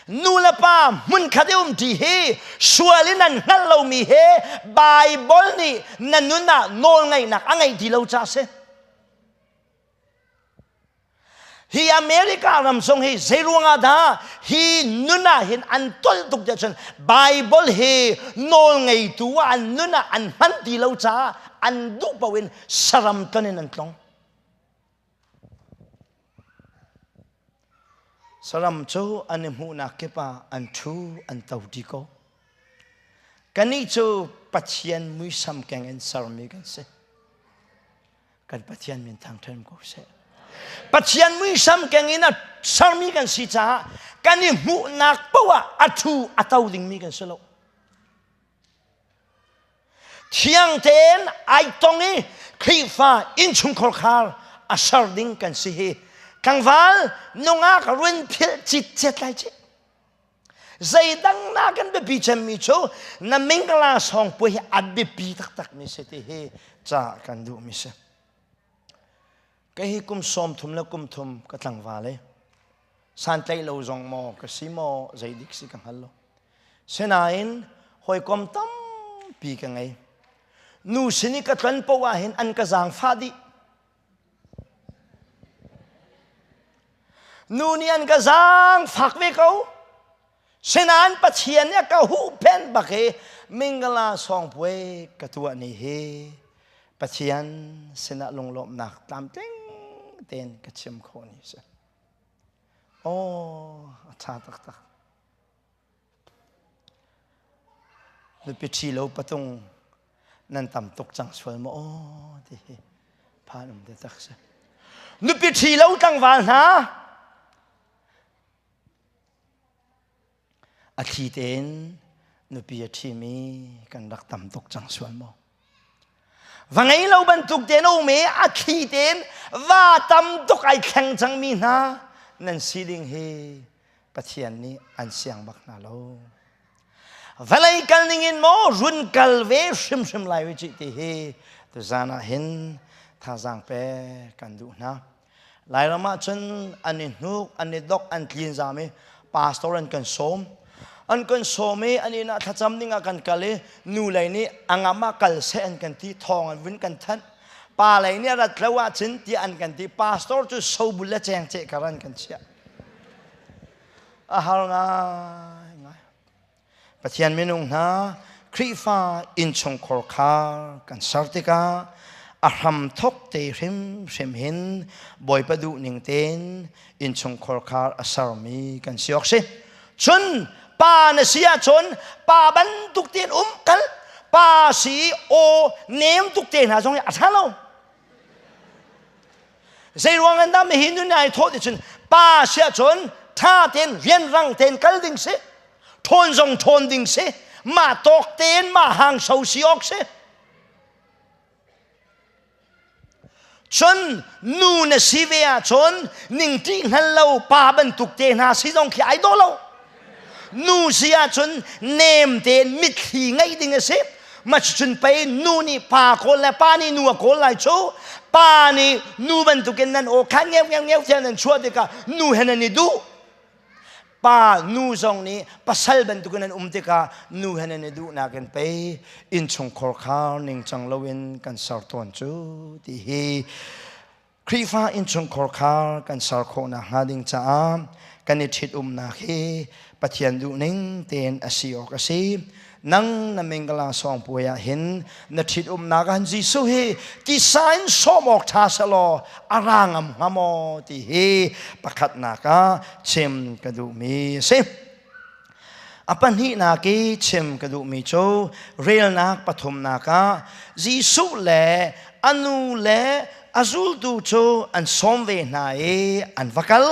Nu le pa hmunkhat i umṭi hi sual in an hngalh lomi he Baibal nih na nun ah nawlngeihnak a ngeih ti lo caah a si. Hi America ram zong hi zei ruangah dah hi nun ah hin an tolh tuk tiah cun Baibal hi nawlngeitu ah an nun ah an hman ti lo caah an duh paoh in saram ton in an tlong. Saram cu an i hmuhnak kip ah an ṭhu an to ṭi ko. Kannih cu Pathian muisam keng in sermi kan si. Kan Pathian min thangṭhat ko seh. Pathian muisam keng in a sermi kan si caah kan i hmuhnak paoh ah a ṭhu a to dingmi kan si lo. Thiang tein ai tong i Khrihfa innchungkhar khar a ser ding kan si hi tlangval nungak run philh citcet lai cih. Zeidang na kan biapi cemmi cu na mingla sawng puai hi a biapi taktakmi si ti hi ca kan duhmi si. Kei hi kum 30 le kum thum ka tlangval e. Santlaih lo zong maw ka si maw zeidik si ka hngal lo. Sinain hawikom tampi ka ngei. Nu sin i ka tlon poah ah hin an ka zaangfah dih. Nu nih an ka zaangfak ve ko. Sinain Pathian nih a ka huhphenh bak i mingala sawngpuai ka tuah ni hi Pathian sinah lunglawmhnak tlamtling tein ka chim khawh ni si. Aw, a ṭha taktak. Nupi ṭhi lo patung nan tam tuk cang sual maw aw ti hi phan um te tak si. Nupi ṭhi lo tlangval hna a thli tein nupi a ṭhimi kan rak tam tuk cang sual maw? Va ngei lo bantuk tein a um i a thli tein va tam tuk ai thleng cangmi hna nan si ding hi Pathian nih an siang bak hna lo. Vawlei kal ning in maw run kal ve hrimhrim lai u cih ti hi tuzan ah hin thazaang pe kan duh hna. Lairam ah cun an i hnuk, an i dok, an tlin zam i pastor an kan sawm. An kan sawm i an inn ah thlacam ding ah kan kal i nu lei nih a ngam ah kal seh an kan ti, thawng an vun kan thanh. Pa lei nih a rat lo ahcun tiah an kan ti. Pastor cu sobul le cengceh kar an kan chiah. A har ngaingai. Pathian minung hna Khrihfa innchungkhar khar kan ser tikah a hramthok te hrimhrim hin Bawipa duh ning tein innchungkhar khar a sermi kan si awk si. Cun pa na si ahcun pa bantuk tein um kal pa si aw nem tuk te hna zong hi a ṭha lo. Zeiruang an dah mihi nun ai thawh ti cun pa si ahcun ṭha tein rianrang tein kal ding si ṭhawn zong ṭhawn ding si mah tawk tein mah hangso si awk si cun nu na si ve ahcun ningṭi hngal lo pa bantuk te hna si zong khi ai dawh lo nu si ahcun nem tein mitthli ngeih ding a si Macun pei nu nih pa kawl le pa nih nu a kawl lai cu pa nih nu bantukin nan aw khan ngeu ngeu ngeu tiah nan chuah tikah nu he nan i duh pa nu zong nih pasal bantukin an um tikah nu he nan i duhnak in pei innchungkhar khar ningcang loin kan ser tawn cu ti hi Khrihfa innchungkhar khar kan ser khawh nakhnga ding caah kan i ṭhitumnak hi Pathian duhning tein a si awk a si. Nang na mingala sawngpuai ah hin na ṭhitumnak ah Jesuh hi tisa in sawm awk ṭha selaw a ra ngam hnga maw ti hi pakhatnak ah chim ka duhmi a si. A pahnihnak i chim ka duhmi cu relnak pathumnak ah Jesuh le a nu le a zultu cu an sawm ve hna i an va kal.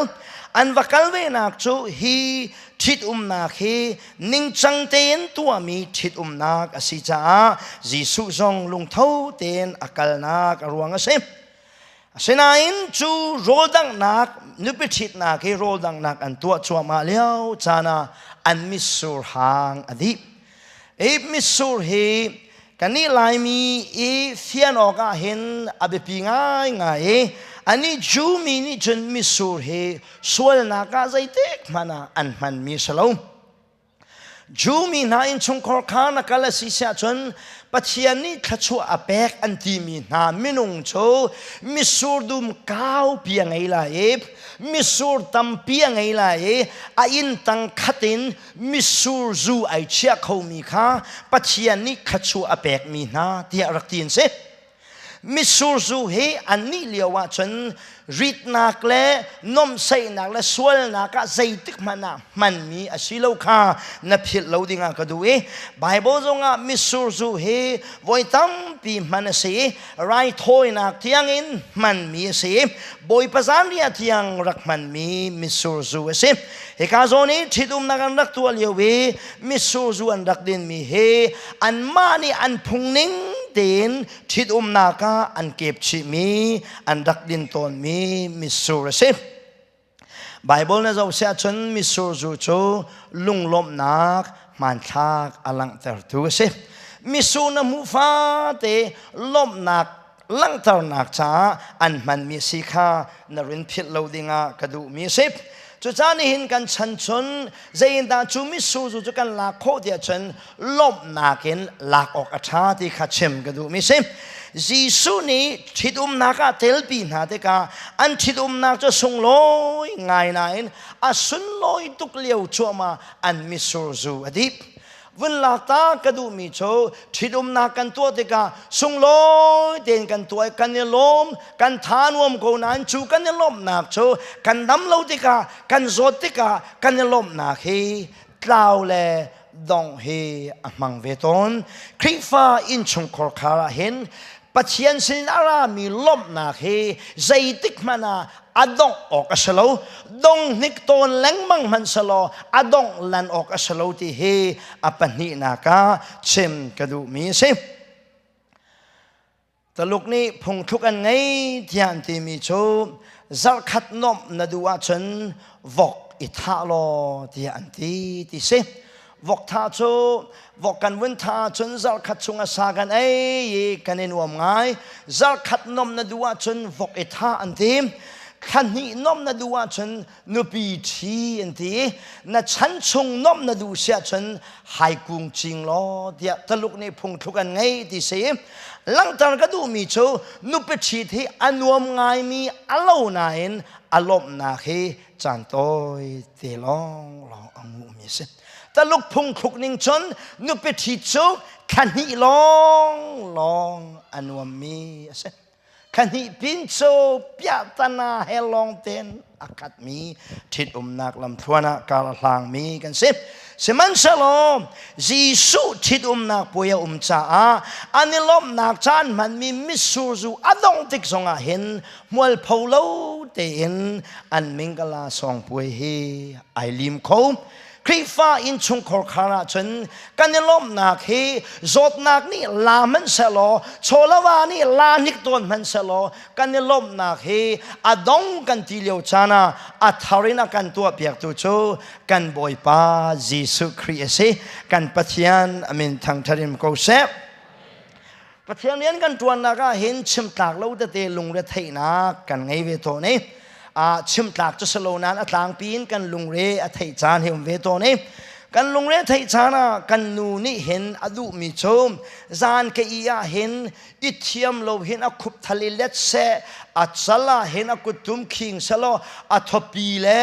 An va kal venak cu hi ṭhitumnak hi ningcang tein tuahmi ṭhitumnak a si caah Jesuh zong lungtho tein a kalnak a ruang a si. Asinain cu rawldanghnak nupi ṭhitnak hi rawldanghnak an tuah cuahmah lio caan ah an mitsur hang a dih. Hi mitsur hi kannih Laimi i fian awk ah hin a biapi ngaingai i anih Jew mi nih cun mitsur hi sualnak ah zeitik hmanh ah an hmanmi a si lo. Jew mi hna innchungkhar kha na kal a si siah cun Pathian nih thluachuah a pek an timi hna minung cu mitsur dum kaupi a ngei lai i mitsur tampi a ngei lai i a inn tang khat in mitsur zu ai chiah khomi kha Pathian nih thluachuah a pekmi hna tiah rak ti an si. Mitsur zu hi annih lio ahcun ritnak le nuamhsaihnak le sualnak ah zeitik hmanh ah hmanmi a si lo kha na philh lo dingah ka duh i Bible zongah mitsur zu hi voi tampi hman a si i raithawinak tiangin hmanmi a si i Bawipa zanriah tiang rak hmanmi mitsur zu a si. Hika zawn i ṭhitumnak an rak tuah lio i mitsur zu an rak dinmi hi anmah nih an phung ning tein ṭhitumnak ah an kep chihmi an rak din tawnmi mitsur a si. Bible na zoh siah cun mitsur zu cu lunglawmhnak hmanthlak a langhtertu a si. Mitsur na hmuh fate lawmhnak langhternak caah an hmanmi a si kha na rin philh lo dingah ka duhmi a si. Cucaah nihin kan chan chun zeiindah cu mitsur zu cu kan lak khawh tiah cun lawmhnak in lak awk a ṭha ti kha chim ka duhmi si. Jesuh nih ṭhitumnak ah telpi hna tikah an ṭhitumnak cu sunglawi ngai nain a sunlawi tuk lio cuahmah an mitsur zu a dip. Vun lak ta ka duhmi cu ṭhitumnak kan tuah tikah sunglawi tein kan tuah i kan i lawm, kan tha nuam ko nain cu kan i lawmhnak cu kan dam lo tikah, kan zawt tikah kan i lawmhnak hi tlau le dongh hi a hmang ve tawn. Khrihfa innchungkhar khar ah hin Pathian sinin a rami lawmhnak hi zeitik hmanh ah a dongh awk a si lo. Dong hnik tawn lengmang hmanh selaw a dongh lan awk a si lo ti hi a pahnihnak ah chim ka duhmi a si. Taluk nih phungthluk an ngei tiah an timi cu zarhkhat nuamh na duh ahcun vok i thah law tiah an ti ti si. Vok thah cu vok kan vun thah ahcun zarhkhat chung a sa kan ei i kan i nuam ngai. Zarhkhat nuamh na duh ahcun vok i thah an ti. Thla hnih nuamh na duh ahcun nupi ṭhi an ti i na chan chung nuamh na duh si ahcun haikung cing law tiah Taluk nih phungthluk an ngei ti si. Langhter ka duhmi cu nupi ṭhit hi a nuam ngaimi a lo nain a lawmhnak hi caan tawi te lawnglawng a nguhmi a si. Taluk phungthluk ning cun nupi ṭhit cu thla hnih lawnglawng a nuammi a si. Thla pin cu piahtana he lawng tein a khatmi ṭhitumnak lamthluan ah kar a hlangmi kan si. Sihmanhsehlaw Jesuh ṭhitumnak puai a um caah an i lawmhnak caan hmanmi mitsur zu a dongh tik zongah hin hmualpho lo tein an mingala sawng puai hi ai lim kho. Khrihfa innchungkhar khar ahcun kan i lawmhnak hi zawtnak nih la hmanh sehlaw chawlava nih la hnik tawn hmanh sehlaw kan i lawmhnak hi a dong kan ti lio caan ah a thar in a kan tuahpiaktu cu kan Bawipa Jesuh Khrih a si. Kan Pathian a min thangṭhat in ko seh. Pathian rian kan ṭuannak ah hin chimtlak lo tete lungre theihnak kan ngei ve tawn i chimtlak cu si lo nain a tlangpi in kan lungre a theih caan hi um ve tawn i kan lungre theih caan ah kan nu nih hin a duhmi cu zan ka i ah hin i thiam lo hin a khup thal i let seh a cal ah hin a kuttum khing selaw a thawpi le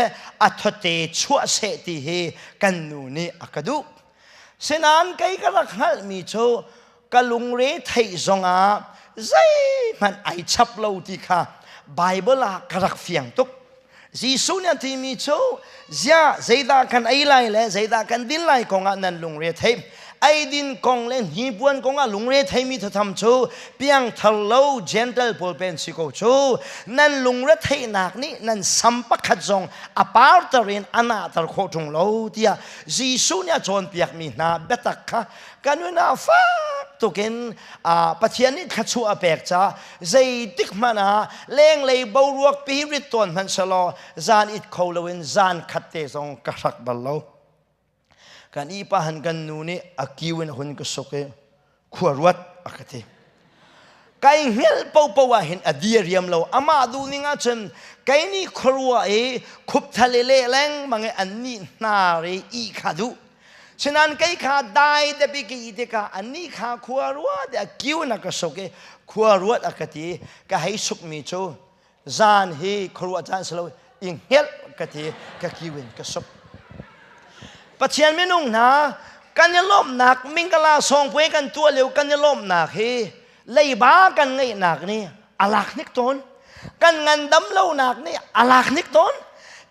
a thawte chuah seh ti hi kan nu nih a ka duh. Sinain kei ka rak hngalhmi cu ka lungre theih zongah zeihmanh ai chap lo ti kha Bible ah ka rak fiang tuk. Jesuh nih a timi cu ziah zeidah kan ei lai le zeidah kan din lai kongah nan lungre theih. Eidin kong le hnipuan kongah lungre theimi thatham cu piangthar lo gentle pawl pen si ko cu nan lungre theihnak nih nan sam pakhat zong a parter in a nahter khawh ṭung lo tiah Jesuh nih a cawnpiakmi hna biatak kha kan nun ah fak tukin Pathian nih thluachuah a pek caah zeitik hmanh ah lenglei boruak pi rit tawn hmanh selaw zan it kho loin zan khat te zong ka hrak bal lo. Kan ipa han kan nu nih a kiu in a hun ka suk i khua ruat a ka ti. Kai hngelh popo ah hin a dia riam lo amah duh ning ahcun kei nih khuarua i khupthal i leh lengmang i an nih hnar i ih kha duh. Sinain kei kha dai te pi ka i tikah anih kha khua ruat a kiu na ka suk i khua ruat a ka ti ka hei sukmi cu zan hi khuaruah caan si lo i hngelh ka ti ka kiu in ka suk. Pathian minung hna kan i lawmhnak mingkala sawngpuai kan tuah lio kan i lawmhnak hi leiba kan ngeihnak nih a lak hnik tawn. Kan ngandam lonak nih a lak hnik tawn.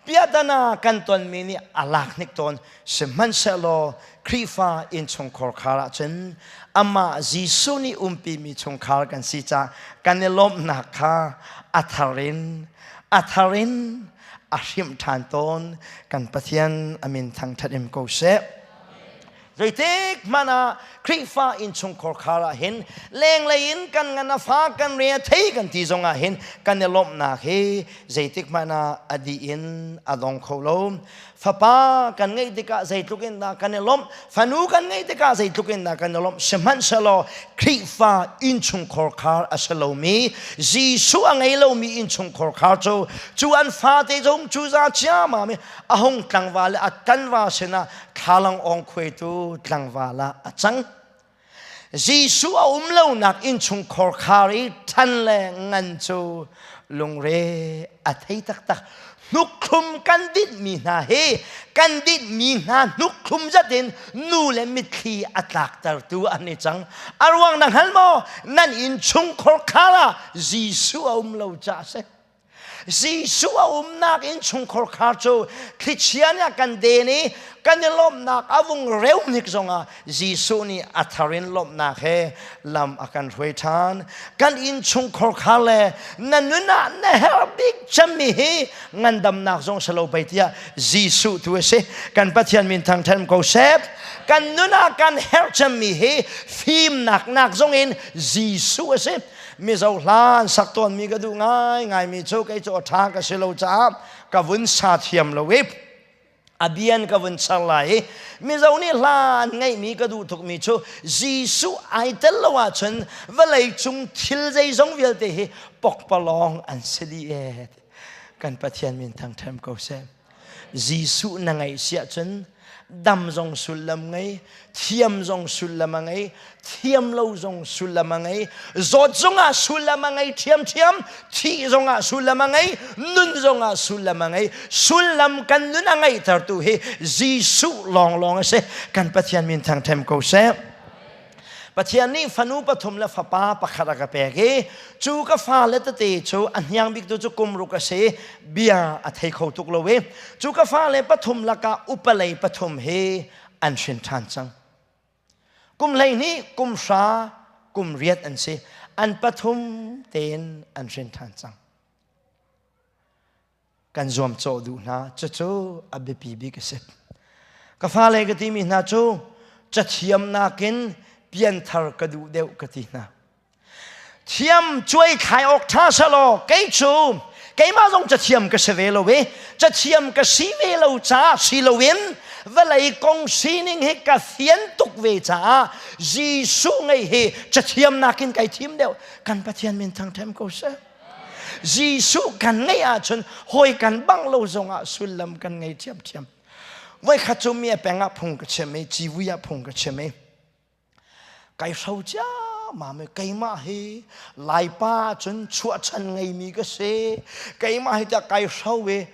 Piahtana kan tonmi nih a lak hnik tawn. Sihmanhsehlaw Khrihfa innchungkhar khar ahcun amah Jesuh nih umpimi chungkhar kan si caah kan i lawmhnak kha a thar in a thar in a hrimh ṭhan tawn. Kan Pathian a min thangṭhat in ko seh. Zeitik hmanh ah Khrihfa innchungkhar khar ah hin lenglei in kan ngan a fa kan re a thei kan ti zong ah hin kan i lawmhnak hi zeitik hmanh ah a dih in a dong kho lo. Fapa kan ngeih tikah zeitluk in dah kan i lawmh, fanu kan ngeih tikah zeitluk in dah kan i lawmh. Sihmanhsehlaw Khrihfa innchungkhar khar a si lomi, Jesuh a ngei lomi innchungkhar khar cu cu an fate zong cu za ciamam i a hung tlangval le a tanva sinah thlalang awng khuaitu tlangval ah a cang. Jesuh a um lonak innchungkhar khar i ṭhan le ngan cu lungre a thei taktak. Hnukthlum kan dinhmi hna hi kan dinhmi hna hnukthlum zat in nu le mitthli a tlaktertu an i cang. A ruang na hngal maw? Nan innchungkhar khar ah Jesuh a um lo caah a si. Jesuh a umnak innchungkhar khar cu thlichia nih a kan den i kan i lawmhnak a vung reu hnik zongah Jesuh nih a thar in lawmhnak he lam a kan hruai ṭhan. Kan innchungkhar khar le na nun ah na herh bik cemmi hi ngandamnak zong si lo pei tiah Jesuh tu a si. Kan Pathian min thangṭhat ko seh. Kan nun ah kan herh cemmi hi fimnak nak zong in Jesuh a si. Mizo hla an sak tawnmi ka duh ngaingaimi cu kei cu ṭha ka si lo caah ka vun sa thiam lo i a bian ka vun char lai i Mizo nih hla an ngeihmi ka duh tukmi cu Jesuh ai tel lo ahcun vawlei cung thil zeizong vialte hi pokpalawng an si dih ee. Kan Pathian min thangṭhat ko seh. Jesuh na ngeih si ahcun dam zong sullam ngei, thiam zong sullam a ngei, thiam lo zong sullam a ngei, zawt zongah sullam a ngei ṭhiamṭhiam, thih zongah sullam a ngei, nun zongah sullam a ngei. Sullam kan nun a ngeihtertu hi Jesuh lawnglawng a si. Kan Pathian min thangṭhem ko seh. Pathian nih fanu pathum le fapa pakhat a ka pek i cu ka fale tete cu a hniang bik tu cu kum ruk a si bia a thei kho tuk lo i cu ka fale pathum lakah upalei pathum hi an hrin ṭhan cang. Kum 12, kum 9, kum 8 an si. An pathum tein an hrin ṭhan cang. Kan zuamcawh duh hna cucu a biapi bik a si ka fale ka timi hna cu cathiam nakin pianthar ka duh deuh ka ti hna thiam cuai thlai awk ṭha selaw kei cu keimah zong cathiam ka si ve lo i cathiam ka si ve lo caah si loin vawlei kong sining hi ka fian tuk ve caah Jesuh ngei hi cathiam nakin kai thim deuh kan Pathian min thangṭhem ko seh Jesuh kan ngeih ahcun hawi kan bang lo zongah sullam kan ngei ṭhiamṭhiam. Voikhat cu mi a peng ah phung ka chim i civui ah phung ka chim i kai hro ciammam i keimah hi Laipa cun chuahchan ngeimi ka si keimah hi tiah kai hro i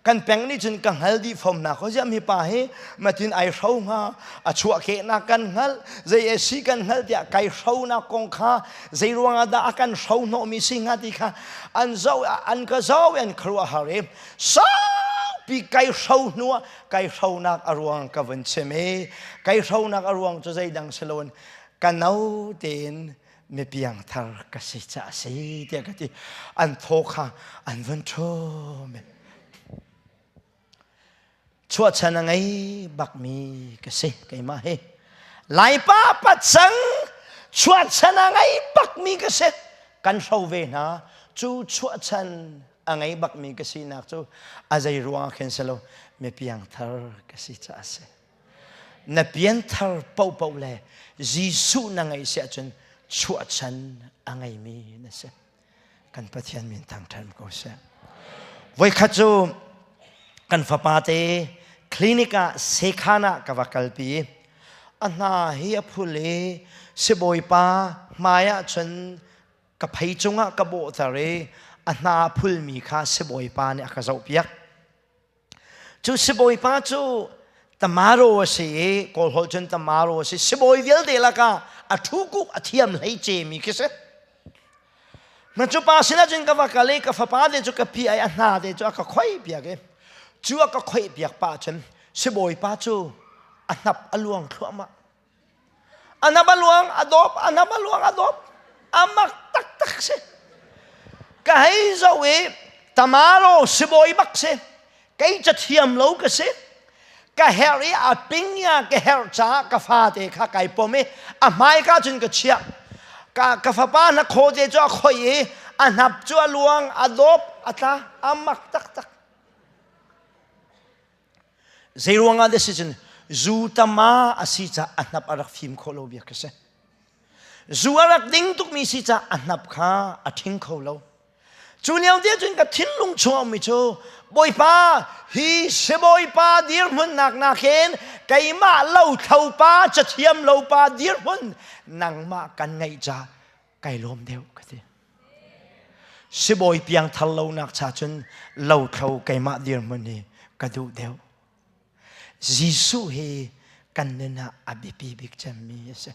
kan peng nih cun ka hngal dih fom hna ko ziah mi pa hi matin ai hro hnga a chuahkehnak kan hngalh zei a si kan hngalh tiah kai hronak kong kha zei ruangah dah a kan hro hnawhmi si hnga ti kha an zoh an ka zoh an khuaruahhar i saupi kai hro hnu ah kai hronak a ruang ka vun chim i kai hronak a ruang cu zeidang si loin ka no tein mi piangthar ka si caah a si tiah ka ti an thaw kha an vun ṭhum chuahchan a ngei bakmi ka si keimah hi Laipa pacang chuahchan a ngei bakmi ka si kan hro ve hna cu chuahchan a ngei bakmi ka sinak cu a zei ruangah khin si lo mi piangthar ka si caah a si Na pianthar paohpaoh le Jesuh na ngeih si ahcun chuahchan a ngeimi na si. Kan Pathian min thangṭhat ko seh. Voikhat cu kan fapa te clinic ah sekhan ah ka va kalpi. A hna hi a phul i sibawipa hmai ah cun ka phei cungah ka bawhter i a hna a phulmi kha sibawipa nih a ka zohpiak. Cu sibawipa cu Tamaro a si i Kawl holh cun Tamaro a si. Sibawi vialte lakah a ṭhu a thiam hlei cemi khi si. Na cu pa sinah cun ka va kal i ka fapa te cu ka pi ai a hna te cu a ka khoih piak i cu a ka khoih piak pah cun sibawipa cu a hnap a luang thluahmah. A hnap a luang a dawp, a hnap a luang a dawp. A mak taktak si. Ka hei zoh i Tamaro sibawi bak si. Kei cathiam lo ka si. Ka herh i a pingya ka herh caah ka fate kha kai pom i a hmaika cun ka chiah. Ka, ka fapa na khawte cu a khoi i a hnap cu a luang, a dawp, a tla, a mak taktak. Zei ruangah dah si cun zu tama a si caah a hnap a rak fim khawh lo bia ka si. Zu a rak ding tukmi si caah a hnap kha a ṭhing kho lo. Cu lio te cun ka thinlung chung ummi cu Bawipa hi sibawipa dirhmunnak nakin keimah lothlo pa cathiam lo pa dirhmun nangmah kan ngeih ca kai lawm deuh ka ti. Sibawi piangthar lonak cha cun lothlo keimah dirhmun hi ka duh deuh. Jesuh hi kan nun ah a biapi bik cemmi a si.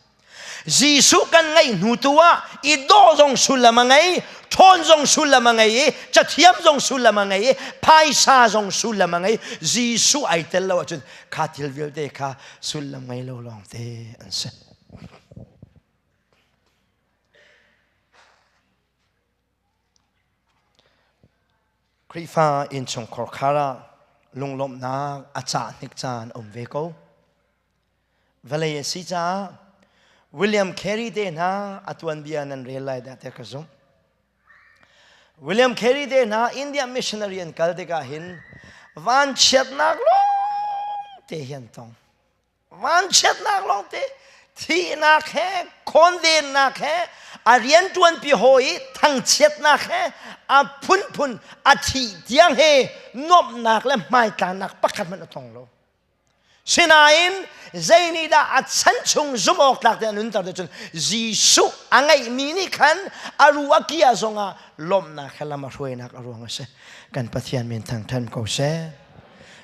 Jesuh kan ngeih hnu tu ah i dawh zong sullam a ngei, ṭhawn zong sullam a ngei i cathiam zong sullam a ngei i phaisa zong sullam a ngei. Jesuh ai tel lo ahcun kha thil vialte kha sullam ngei lo lawng te an si. Khrihfa innchungkhar khar ah lunglawmhnak a cah hnik caan a um ve ko. Vawlei a si caah William Carey te hna a tuanbia nan rel lai dah tiah ka zumh. William Carey te hna India missionary an kal tikah hin vanchiatnak lawng te hi an tong. Vanchiatnak lawngte thihnak he khawnvennak he a rianṭuanpi hawi thangchiatnak he a phunphun a thih tiang he nuamhnak le hmaitlanak pakhat hmanh a tong lo. Sinain zei nih dah a chan chung zumh awk tlak te a nunter te cun Jesuh a ngeihmi nih khan a ru a kia zongah lawmhnak he lam a hruainak a ruang a si. Kan Pathian min thangṭhan ko seh.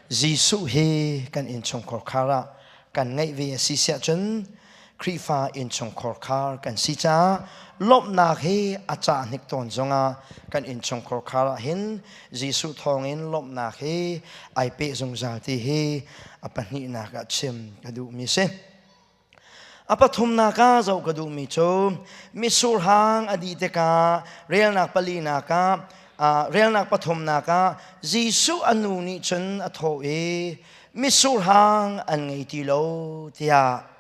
Jesuh hi kan innchungkhar khar ah kan ngeih ve a si siah cun Khrihfa innchungkhar khar kan si caah lawmhnak hi a cah hnik tawn zongah kan innchungkhar khar ah hin Jesuh thawngin lawmhnak hi ai peh zungzal ti hi a pahnihnak ah chim ka duhmi si. A pathumnak ah zoh ka duhmi cu mitsur hang a dih tikah relnak palinak ah relnak pathumnak ah Jesuh a nu nih cun a thawh i mitsur hang an ngei ti lo tiah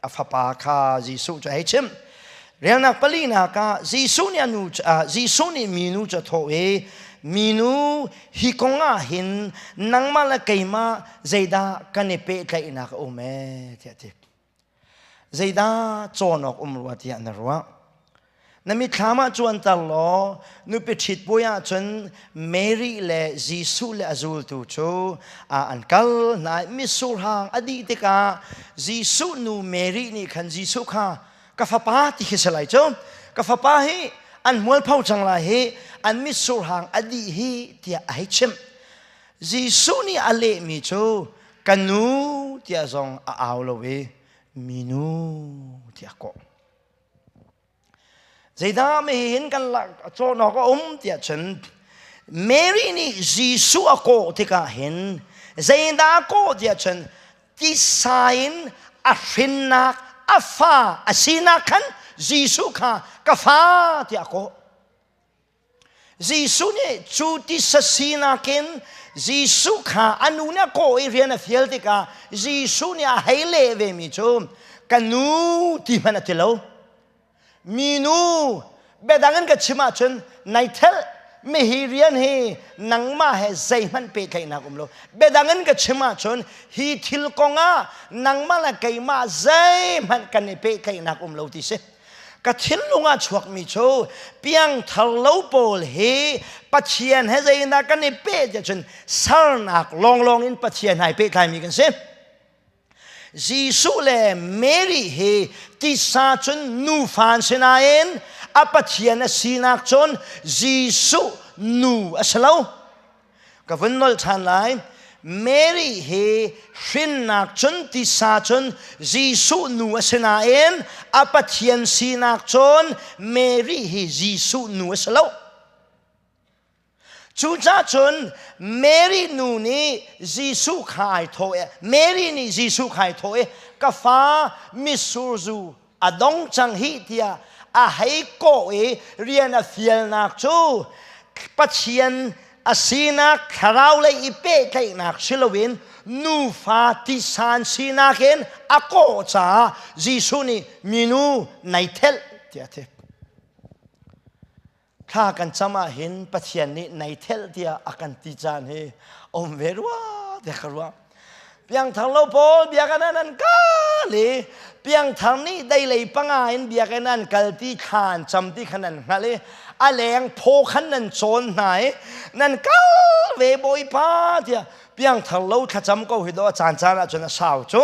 a fapa kha Jesuh cu a hei chimh. Relnak palinak ah Jesuh nih a nu Jesuh nih minu cu a thawh i minu hi kong ah hin nangmah le keimah zeidah kan i pehtlaihnak a um ee tiah a ti. Zeidah cawn awk um rua tiah na ruah? Na mitthlam ah cuanter law nupi ṭhit puai ahcun Mary le Jesuh le a zultu cu an kal hna i mitsur hang a dih tikah Jesuh nu Mary nih khan Jesuh kha ka fapa ti khi si lai cu ka fapa hi an mualpho cang lai hi an mitsur hang a dih hi tiah a hei chimh. Jesuh nih a lehmi cu ka nu tiah zong a au lo i minu tiah a kawh. Zeidah hin kan cawn awk a um tiah cun Mary nih Jesuh a kawh tikah hin zeidah a kawh tiah cun tisa in a hrinnak a fa a sinak khan Jesuh kha ka fa tiah a kawh. Jesuh nih cu tisa sinak in Jesuh kha a nu nih a kawh i rian a fial tikah Jesuh nih a hei leh vemi cu ka nu ti hmanh a ti lo. Minu biadang in ka chim ahcun nai thelh mi hi rian hi nangmah he zeihmanh pehtlaihnak um lo. Biadang in ka chim ahcun hi thil kong ah nangmah le keimah zeihmanh kan i pehtlaihnak um lo ti si. Ka thinlung ah chuakmi cu piangthar lo pawl hi Pathian he zeidah kan i peh tiah cun sernak lawnglawng in Pathian hai pehtlaimi kan si. Jesuh le Mary hi tisa cun nufa an si nain a Pathian a sinak cun Jesuh nu a si lo. Ka vun nolh ṭhan lai. Mary hi hrinnak cun tisa cun Jesuh nu a si nain a Pathian sinak cun Mary hi Jesuh nu a si lo. Cucaah cun Mary nu nih Jesuh kha ai thawh i Mary nih Jesuh kha ai thawh i ka fa mitsur zu a dong cang hih tiah a hei kawh i rian a fialnak cu Pathian a sinak thlarau lei i pehtlaihnak si loin Nufa tisan sinak in a kawh caah Jesuh nih minu nai thelh tiah a ti. Thla kan cam ah hin Pathian nih nai thelh tiah a kan ti caan hi um ve rua tiah ka ruah. Piangthar lo pawl biakinn ah nan kal i piangthar nih deilei panga in biakinn an kal ti thla an cam ti kha nan hngalh i a leng phaw khan nan cawn hna i nan kal ve Bawipa tiah piangthar lo thlacam ko hi do a caan caan ah cun a sau cu.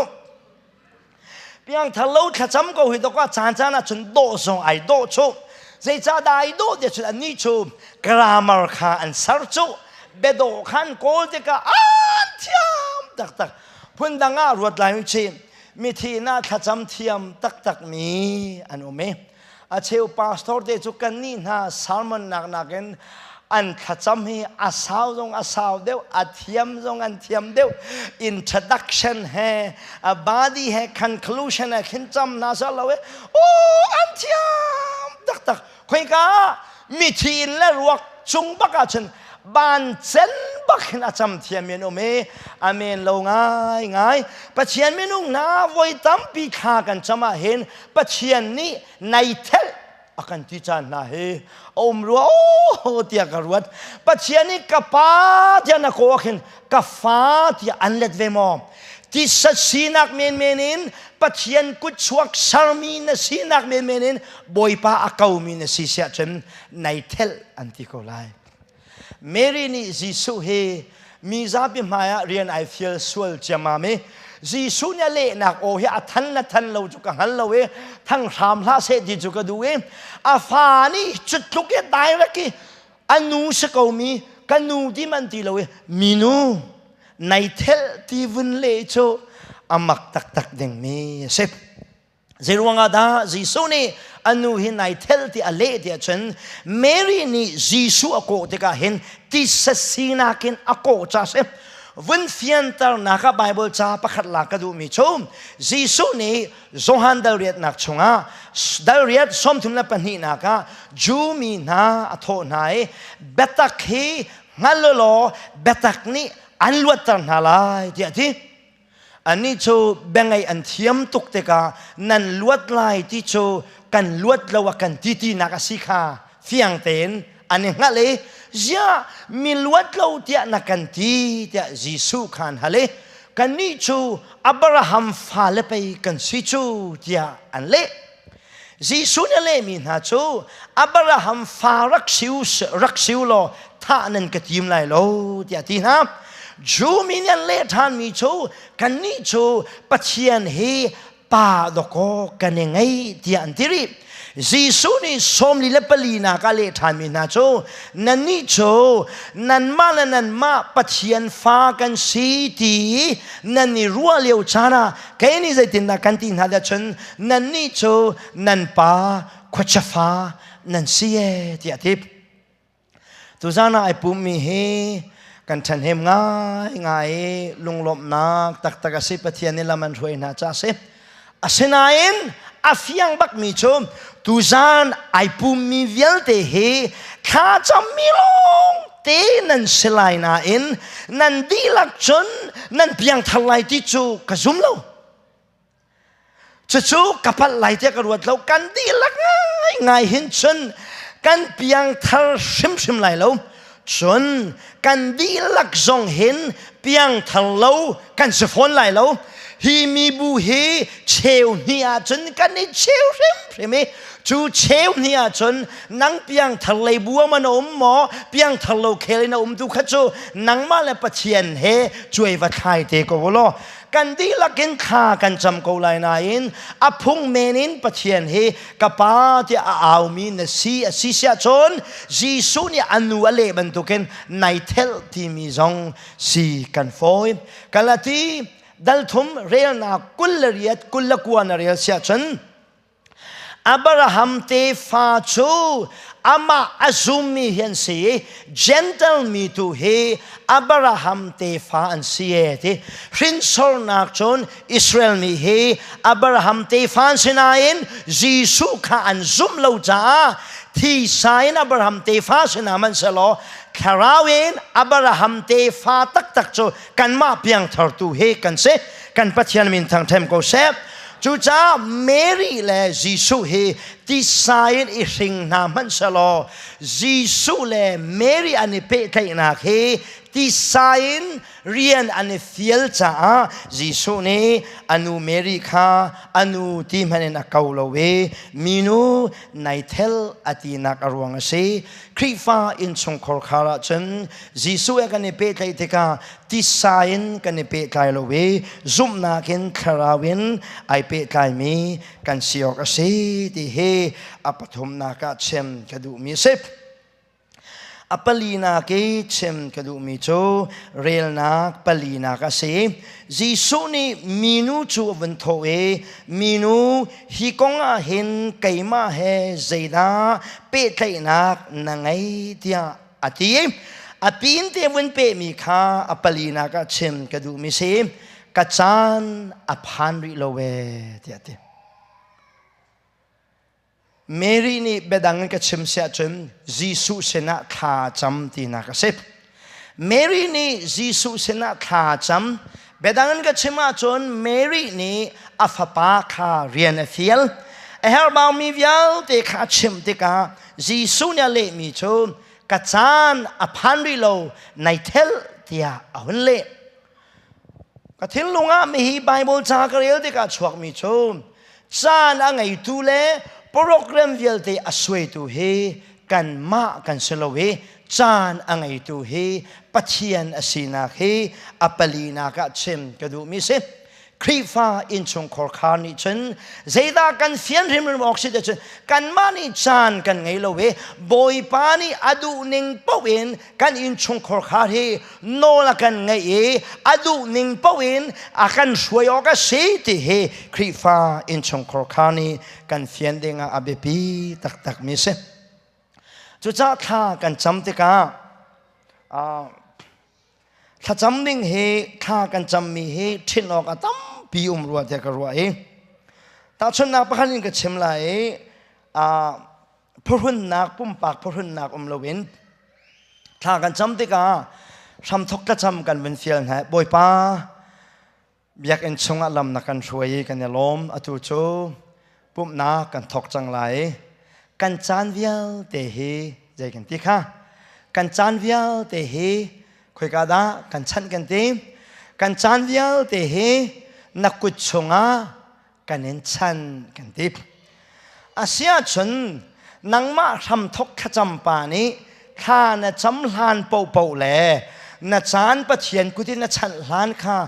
Piangthar lo thlacam ko hi dawk ah caan caan ah cun dawh zong ai dawh cu. Zeicahdah ai dawh tiah cun annih cu grammar kha an ser cu. Biadawh kha an kawl tikah an thiam taktak. Phundang ah ruat lai u cih. Mithi inn ah thlacam thiam taktakmi an um i A cheu pastor te cu kannih hna sermon nak nakin an thlacam hi a sau zong a sau deuh, a thiam zong an thiam deuh. Introduction he, a body he, conclusion he khin cam hna seh lo e, oh an thiam taktak. Khoika mithi in le ruak cung bak ah cun ban cen bak hin a cam thiam in um i amen lo ngai ngai. Pathian minung hna voi tampi thla kan cam ah hin Pathian nih nai thelh a kan ti caan hna hi a um rua aw tiah ka ruat. Pathian nih ka pa tiah na kawh khin ka fa tiah an let ve maw? Tisa sinak menmen in Pathian kutchuak sermi na sinak menmen in Bawipa a komi na si siah cun nai thelh an ti ko lai. Mary nih Jesuh hi mi zapi hmaiah rian ai fial sual ciammam i Jesuh nih a lehnak aw hi a than le than lo cu ka hngal lo i thang hram hlah seh ti cu ka duh i a fa nih cutluk i direct i a nu si ko mi ka nu ti man ti lo i minu nai thelh ti vun leh cu a mak taktak dingmi a si. Zeiruangah dah Jesuh nih a nu hi nai thelh ti a leh ti ahcun Mary nih Jesuh a kawh tikah hin tisa sinak in a kawh ca si. Vun fianternak ah Bible ca pakhat lak ka duhmi cu Jesuh nih Johan dal riatnak chungah dal riat 32nak ah Jew mi hna a thawh hna i biatak hi hngal law biatak nih an luatter hna lai tiah a ti. Annih cu biangaih an thiam tuk tikah nan luat lai ti cu kan luat lo a kan ti tinak a si kha fiang tein an i hngalh i ziah mi luat lo tiah na kan ti tiah Jesuh kha an hal i kannih cu Abraham fale pei kan si cu tiah an leh. Jesuh nih a lehmi hna cu Abraham fa rak si u law thah nan ka tim lai lo tiah a ti hna. Jew mi nih an leh ṭhanmi cu kannih cu Pathian hi pa dawkaw kan i ngei tiah an ti rih. Jesuh nih 44 nak a leh ṭhanmi hna cu nannih cu nanmah le nanmah Pathian fa kan si ti nan i ruah lio caan ah Kei nih zeitindah kan ti hna cun nannih cu nan pa khuachia fa nan si e tiah a ti. Tuzan ah ai pummi hi kan ṭhahnem ngaingai i lunglawmhnak taktak a si Pathian nih lam an hruai hna ca a si. Asinain a fiang bakmi cu tuzan ai pummi vialte hi thlacammi lawng te nan si lai nain nan dihlak cun nan piangthar lai ti cu ka zum lo. Cucu ka palh lai tiah ka ruat lo. Kan dihlak ngaingai hin cun kan piangthar hrimhrim lai lo. Cun kan dihlak zong hin piangthar lo kan si fawn lai lo. Hi mibu hi cheu hnih ahcun kan i cheu hrimhrim i cu cheu hnih ahcun nang piangthar lei buam an um maw piangthar lo khel in a um tu kha cu nangmah le Pathian he cuai va thlai te ko law kan dihlak in thla kan cam ko lai nain a phung men in Pathian hi ka pa tiah a aumi na si a si siah cun Jesuh nih a nu a leh bantukin nai thelh timi zong si kan fawi. Galati dal thum relnak 28 29 na rel siah cun Abraham tefa cu amah a zummi hi an si i Gentle mi tu hi Abraham tefa an si e ti. Hrinsornak cun Israel mi hi Abraham tefa an si nain Jesuh kha an zumh lo caah thisa in Abraham tefa si hna hmanhsehlaw Thlarau in Abraham tefa taktak cu kanmah piangthartu he kan si. Kan Pathian min thangṭhem ko seh. Cucaah Mary le Jesuh hi tisa in i hring hna hmanh selaw Jesuh le Mary an i pehtlaihnak hi tisa in rian an i fial caah Jesuh nih a nu Mary kha a nu ti hmanh in a ko lo i minu nai thel a tinak a ruang a si. Khrihfa innchungkhar khar ahcun Jesuh he kan i pehtlaih tikah tisa in kan i pehtlai lo i zumhnak in thlarau in ai pehtlaimi kan si awk a si ti hi a pathumnak ah chim ka duhmi a si. A palinak i chim ka duhmi cu relnak palinak a si. Jesuh nih minu cu a vun thawh i minu hi kong ah hin keimah he zeidah pehtlaihnak na ngei tiah a ti. A pin te vun pehmi kha a palinak ah chim ka duhmi si. Ka caan a phan rih lo ee tiah a ti. Mary nih biadang in ka chim siah cun Jesuh sinah thla cam tinak a si. Mary nih Jesuh sinah thla cam. Biadang in ka chim ahcun Mary nih a fapa kha rian a fial. A herhbaumi vialte kha a chimh tikah Jesuh nih a lehmi cu ka caan a phan rih lo nai thelh tiah a hun leh. Ka thinlung ah mihi Bible ca ka rel tikah chuakmi cu caan a ngeitu le program vialte a suaitu hi kanmah kan si lo i caan a ngeitu hi Pathian a sinak hi a palinak ah chim ka duhmi si. Khrihfa innchungkhar khar nih cun zeidah kan fian hrimhrim awk si cun kanmah nih caan kan ngei lo i Bawipa nih a duh ning paoh in kan innchungkhar khar hi nawl a kan ngeih i a duh ning paoh in a kan hruai awk a si ti hi Khrihfa innchungkhar khar nih kan fian ding ah a biapi taktak mi si. Cucaah thla kan cam tikah Thlacam ding hi thla kan cammi hi ṭhinh awk a tampi um rua tiah ka ruah i tahchunhnak pakhat in ka chim lai i phuhrunnak pumpak phuhrunnak um loin thla kan cam tikah hramthok thlacam kan vun fial hna Bawipa Biakinn chungah lam na kan hruai i kan i lawm. Atu cu pumhnak kan thawk cang lai. Kan caan vialte hi zei kan ti kha? Kan caan vialte hi khoika dah kan chanh kan ti? Kan caan vialte hi na kut chungah kan in chan kan ti. Asiahcun nangmah hramthok thlacam pa nih thla na cam hlan paohpaoh le na caan Pathian kut in na chanh hlan kha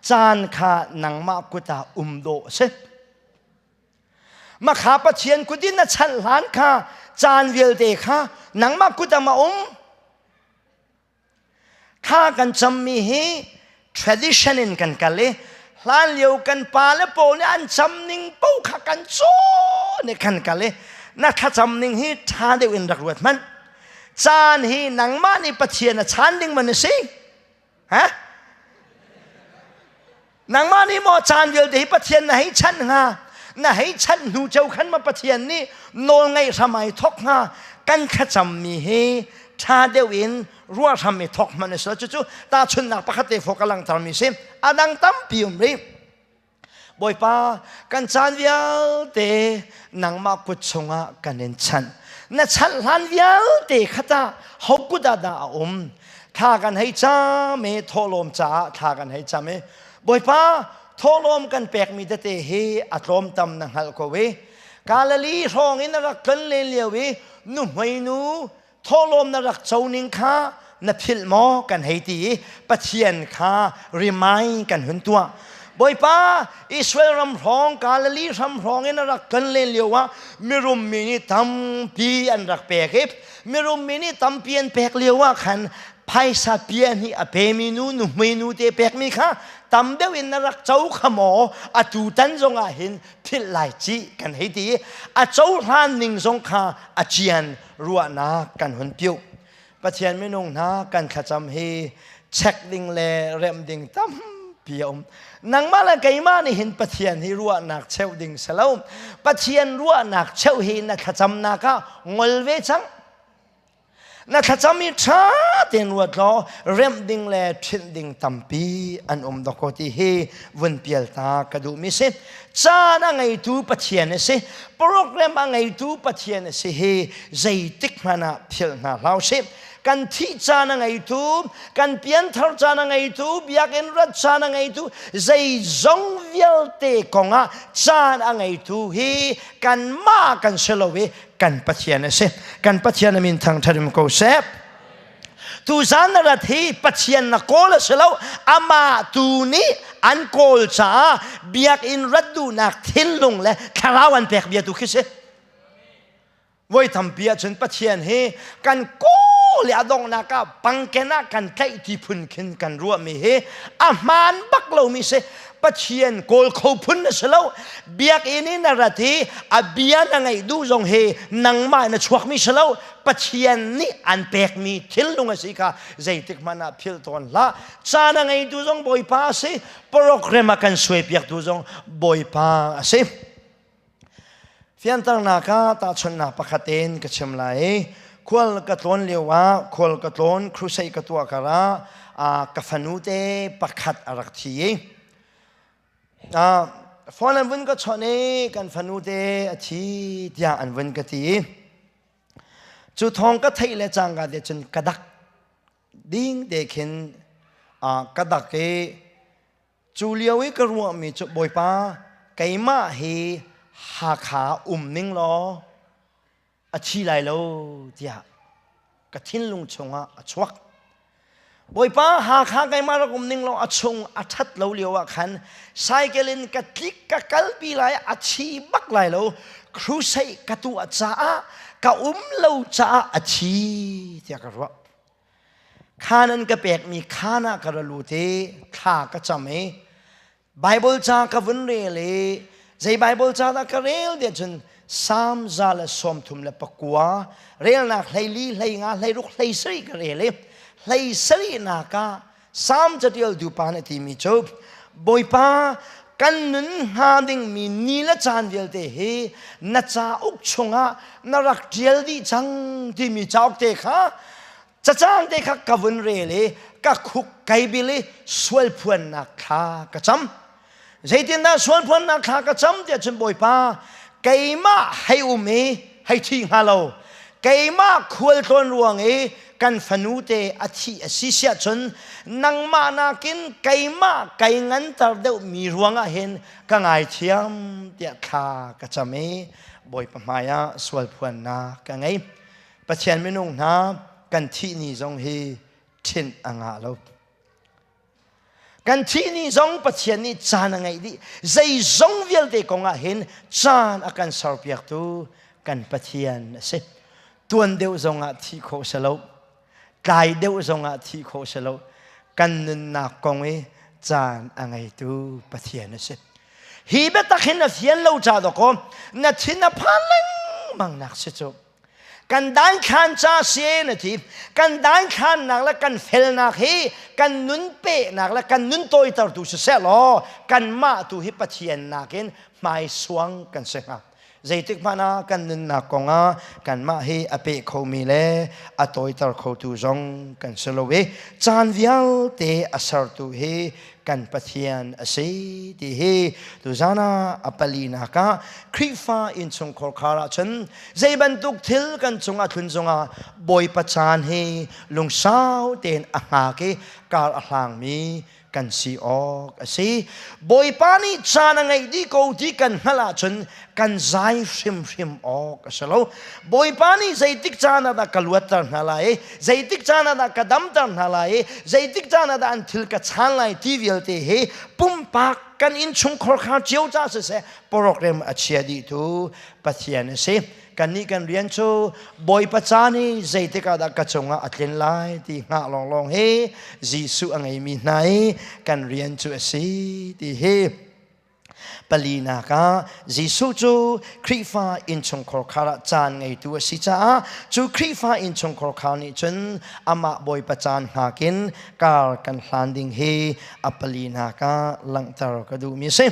caan kha nangmah kut ah um dawh a si. Makha Pathian kut in na chanh hlan kha caan vialte kha nangmah kut ah ma um. Thla kan cammi hi tradition in kan kal i hlanlio kan pa le pawl nih an cam ning paoh kha kan cawn i kan kal i na thlacam ning hi ṭha deuh in rak ruat hmanh. Caan hi nangmah nih Pathian a chaan ding man a si. Ha? Nangmah nih maw caan vialte hi Pathian na hei chanh hnga? Na hei chanh hnu ceu khan ma Pathian nih nawl ngaih hram ai thok hnga? Kan thlacammi hi ṭha deuh in ruah hram i thok hmanh a si lo. Cucu tahchunhnak pakhat te fawk a langhtermi si. A dang tampi um rih. Bawipa, kan caan vialte nangmah kut chungah kan in chanh. Na chanh hlan vialte kha tah ho kut ah dah a um? Thla kan hei cam i thawhlawm caah thla kan hei cam i Bawipa, thawhlawm kan pekmi tete hi a tlawmtam na hngalh ko i Galilee hrawng in na rak tlon len lio i nuhmei nu thawhlawm na rak co ning kha na philh maw kan hei ti i Pathian kha remind kan hun tuah. Bawipa Israel ram hrawng Galilee ram hrawng in a rak tlon len lio ah mirum mi nih tampi an rak pek i mirum mi nih tampi an pek lio ah khan phaisa pia nih a pemi nu nuhmei nu te pekmi kha tam deuh in na rak co kha maw atu tan zong ah hin philh lai ci kan hei ti i a cohlan ning zong kha a cian ruahnak kan hun piuh. Pathian minung hna kan thlacam hi check ding le remh ding tampi a um. Nangmah le keimah nih hin Pathian hi ruahnak cheuh ding si lo. Pathian ruahnak cheuh hi na thlacamnak ah ngol ve cang. Na thlacam i ṭha tein ruat law remh ding le ṭhinh ding tampi an um dawkaw ti hi vun pial ta ka duhmi si. Caan a ngeitu Pathian a si. Program a ngeitu Pathian a si hi zeitik hmanh ah philh hna hlah usih. Kan thih caan a ngeitu, kan pianthar caan a ngeitu, biakinn rat caan a ngeitu, zeizong vialte kongah caan a ngeitu hi kanmah kan si lo i kan Pathian a si. Kan Pathian a min thangṭhat um ko seh. Tuzan na rat hi Pathian na kawl a si lo, amah tu nih an kawl caah biakinn rat duhnak thinlung le thlarau an pek bia tu khi si. Voi tampi ahcun Pathian hi kan kawl i a donghnak ah pangken ah kan tlaih ti phun khin kan ruahmi hi a hmaan bak lomi si. Pathian kawl kho phun na si lo. Biakinn in na rat i a bia na ngaih duh zong hi nangmah na chuakmi si lo. Pathian nih an pekmi thinlung a si kha zeitik hmanh ah philh tawn hlah. Caan a ngeitu zong Bawipa a si. Program a kan suaipiaktu zong Bawipa a si. Fianternak ah tahchunhnak pakhat in ka chim lai. Khual ka tlawn lio ah khual ka tlawn crusade ka tuah kar ah ka fanu te pakhat a rak thi i phone an vun ka chawnh i kan fanu te a thi tiah an vun ka ti i cu thawng ka theih le cangka te cun ka dak ding te khin ka dak i Cu lio i ka ruahmi cu Bawipa keimah hi Hakha um ning law a thi lai lo tiah ka thinlung chungah a chuak. Bawipa Hakha keimah rak um ning law a chung a ṭhat lo lio ah khan cycle in ka tlik ka kalpi lai a thi bak lai lo crusade ka tuah caah ka um lo caah a thi tiah ka ruah. Khaan an ka pekmi khaan ah ka ra lut i thla ka cam i Baibal ca ka vun rel i zei Baibal ca dah ka rel tiah cun Salm 139 relnak 14 15 16 17 ka rel i 17 ah Salm catialtu pa nih a timi cu Bawipa kan nun hnga dingmi ni le caan vialte hi na cauk chungah na rak ṭial dih cang timi cauk te kha cacang te kha ka vun rel i ka khuk kai bil i sual phuannak thla ka cam. Zeitindah sual phuannak thla ka cam tiah cun Bawipa keimah hei um i hei thi hnga lo keimah khualtlawn ruang i kan fanu te a thih a si siah cun nangmah nakin keimah kai nganter deuh mi ruangah hin ka ngaithiam tiah thla ka cam i Bawipa hmaiah sual phuannak ka ngei. Pathian minung hna kan thih ni zong hi ṭhinh a ngah lo. Kan thih ni zong Pathian nih caan a ngeih dih. Zeizong vialte kong ah hin caan a kan serpiaktu kan Pathian a si. Tuan deuh zong ah thih khawh si lo. Tlai deuh zong ah thih khawh si lo. Kan nunnak kong i caan a ngeitu Pathian a si. Hi biatak hin na fian lo ca dawkaw na thin a phan lengmang nak si cu. Kan daithlan ca si na ti. Kan daithlannak le kan felnak hi kan nun pehnak le kan nun tawitertu siseh law kanmah tu hi Pathian nakin hmaisuang kan si hnga. Zeitik hmanh ah kan nunnak kong ah kanmah hi a peh khomi le a tawiter khotu zong kan si lo i caan vialte a sertu hi kan Pathian a si ti hi tuzan ah a palinak ah Khrihfa innchungkhar khar ahcun zei bantuk thil kan cungah thlun zongah Bawipa caan hi lungsau tein a hngak i kar a hlangmi kan si awk a si. Bawipa nih caan a ngeih dih ko ti kan hngalh ahcun kan zai hrimhrim awk a si lo. Bawipa nih zeitik caan ah dah ka luatter hna lai i zeitik caan ah dah ka damter hna lai i zeitik caan ah dah an thil ka chaan lai ti vialte hi pumpak kan innchungkhar kha cio ca siseh program a chia dihtu Pathian a si. Kannih kan rian cu Bawipa caan hi zeitik ah dah ka cungah a tlin lai ti hngah lawnglawng hi Jesuh a ngeimi hna i kan rian cu a si ti hi palinak ah Jesuh cu Khrihfa innchungkhar khar ah caan ngeitu a si caah cu Khrihfa innchungkhar khar nih cun amah Bawipa caan hngak in kar kan hlan ding hi a palinak ah langhter ka duhmi a si.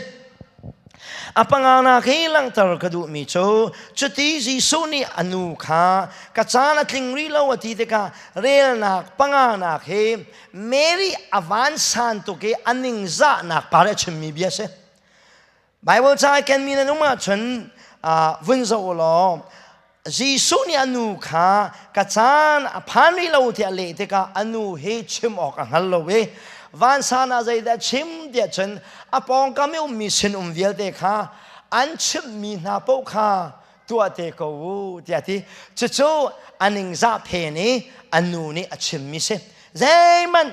A panganak hi langhter ka duhmi cu cuti Jesuh nih a nu kha ka caan a tling rih lo a ti tikah relnak panganak hi Mary a vansan tuk i a ningzahnak par a chimmi bia a si. Bible ca i kenmi nan um ahcun vun zoh u law Jesuh nih a nu kha ka caan a phan rih lo tiah leh tikah a nu hi chim awk a hngal lo i vansan ah zeidah chim tiah cun a pawngkam i ummi sinum vialte kha an chimhmi hna paoh kha tuah te ko u tiah ti. Cucu a ningzah phen i a nu nih a chimmi si. Zeihmanh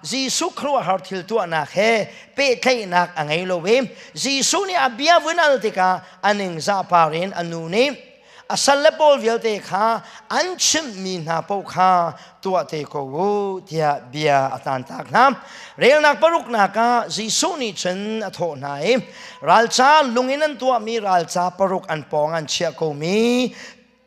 Jesuh khuaruahhar thil tuahnak he pehtlaihnak a ngei lo i Jesuh nih a bia vun al tikah a ningzah par in a nu nih a salle pawl vialte kha an chimhmi hna paoh kha tuah te ko u tiah bia a tantak hna. Relnak paruknak ah Jesuh nih cun a thawh hna i ralca lung in an tuahmi ralca paruk an pawng an chiah komi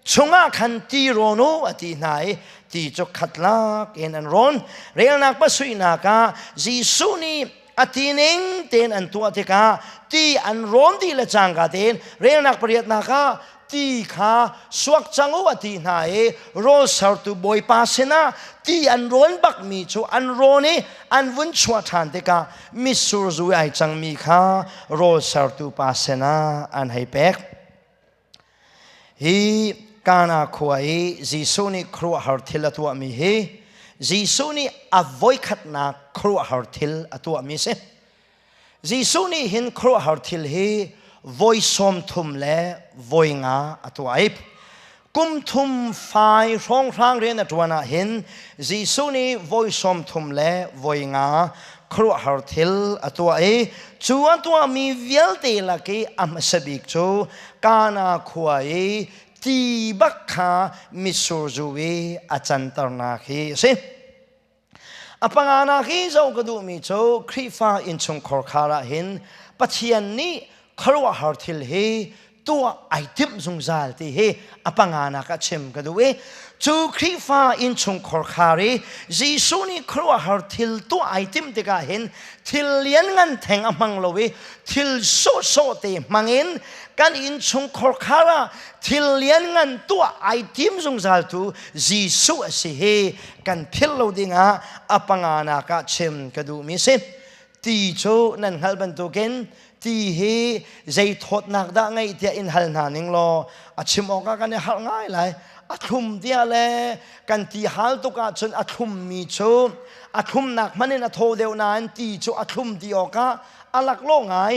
chungah khan ti rawn u a ti hna i ti cu khat lak in an rawn. Relnak pasuihnak ah Jesuh nih a ti ning tein an tuah tikah ti an rawn dih le cangka tein relnak pariatnak ah ti kha suak cang u a ti hna i rawl sertu bawipa sinah ti an rawn bakmi cu an rawn i an vun chuah ṭhan tikah mitsur zu ai cangmi kha rawl sertu pa sinah an hei pek. Hi Kana khua i Jesuh nih khuaruahhar thil a tuahmi hi Jesuh nih a voikhatnak khuaruahhar thil a tuahmi a si. Jesuh nih hin khuaruahhar thil hi voi 30 le voi nga a tuah i kum thum fai hrawnghrang rian a ṭuan ah hin Jesuh nih voi 30 le voi nga khuaruahhar thil a tuah i cu a tuahmi vialte lak i a hmasa bik cu Kana khua i ti bak kha mitsur zu i a canternak hi a si. A panganak hi zoh ka duhmi cu Khrihfa innchungkhar khar ah hin Pathian nih khuaruahhar thil hi tuah ai timh zungzal ti hi a panganak ah chim ka duh i cu Khrihfa innchungkhar khar i Jesuh nih khuaruahhar thil tuah ai timh tikah hin thil lianngan theng a hmang lo i thil sawhsawh te hmang in kan innchungkhar khar ah thil lianngan tuah ai tim zungzal tu Jesuh a si hi kan philh lo dingah a panganak ah chim ka duhmi si. Ti cu nan hngalh bantukin ti hi zei thawtnak dah ngeih tiah in hal hna ning law a chim awkah kan i harh ngai lai. A thlum tiah le kan ti hal tuk ahcun a thlummi cu a thlumnak hmanh in a thaw deuh nain ti cu a thlum ti awkah a laklawh ngai.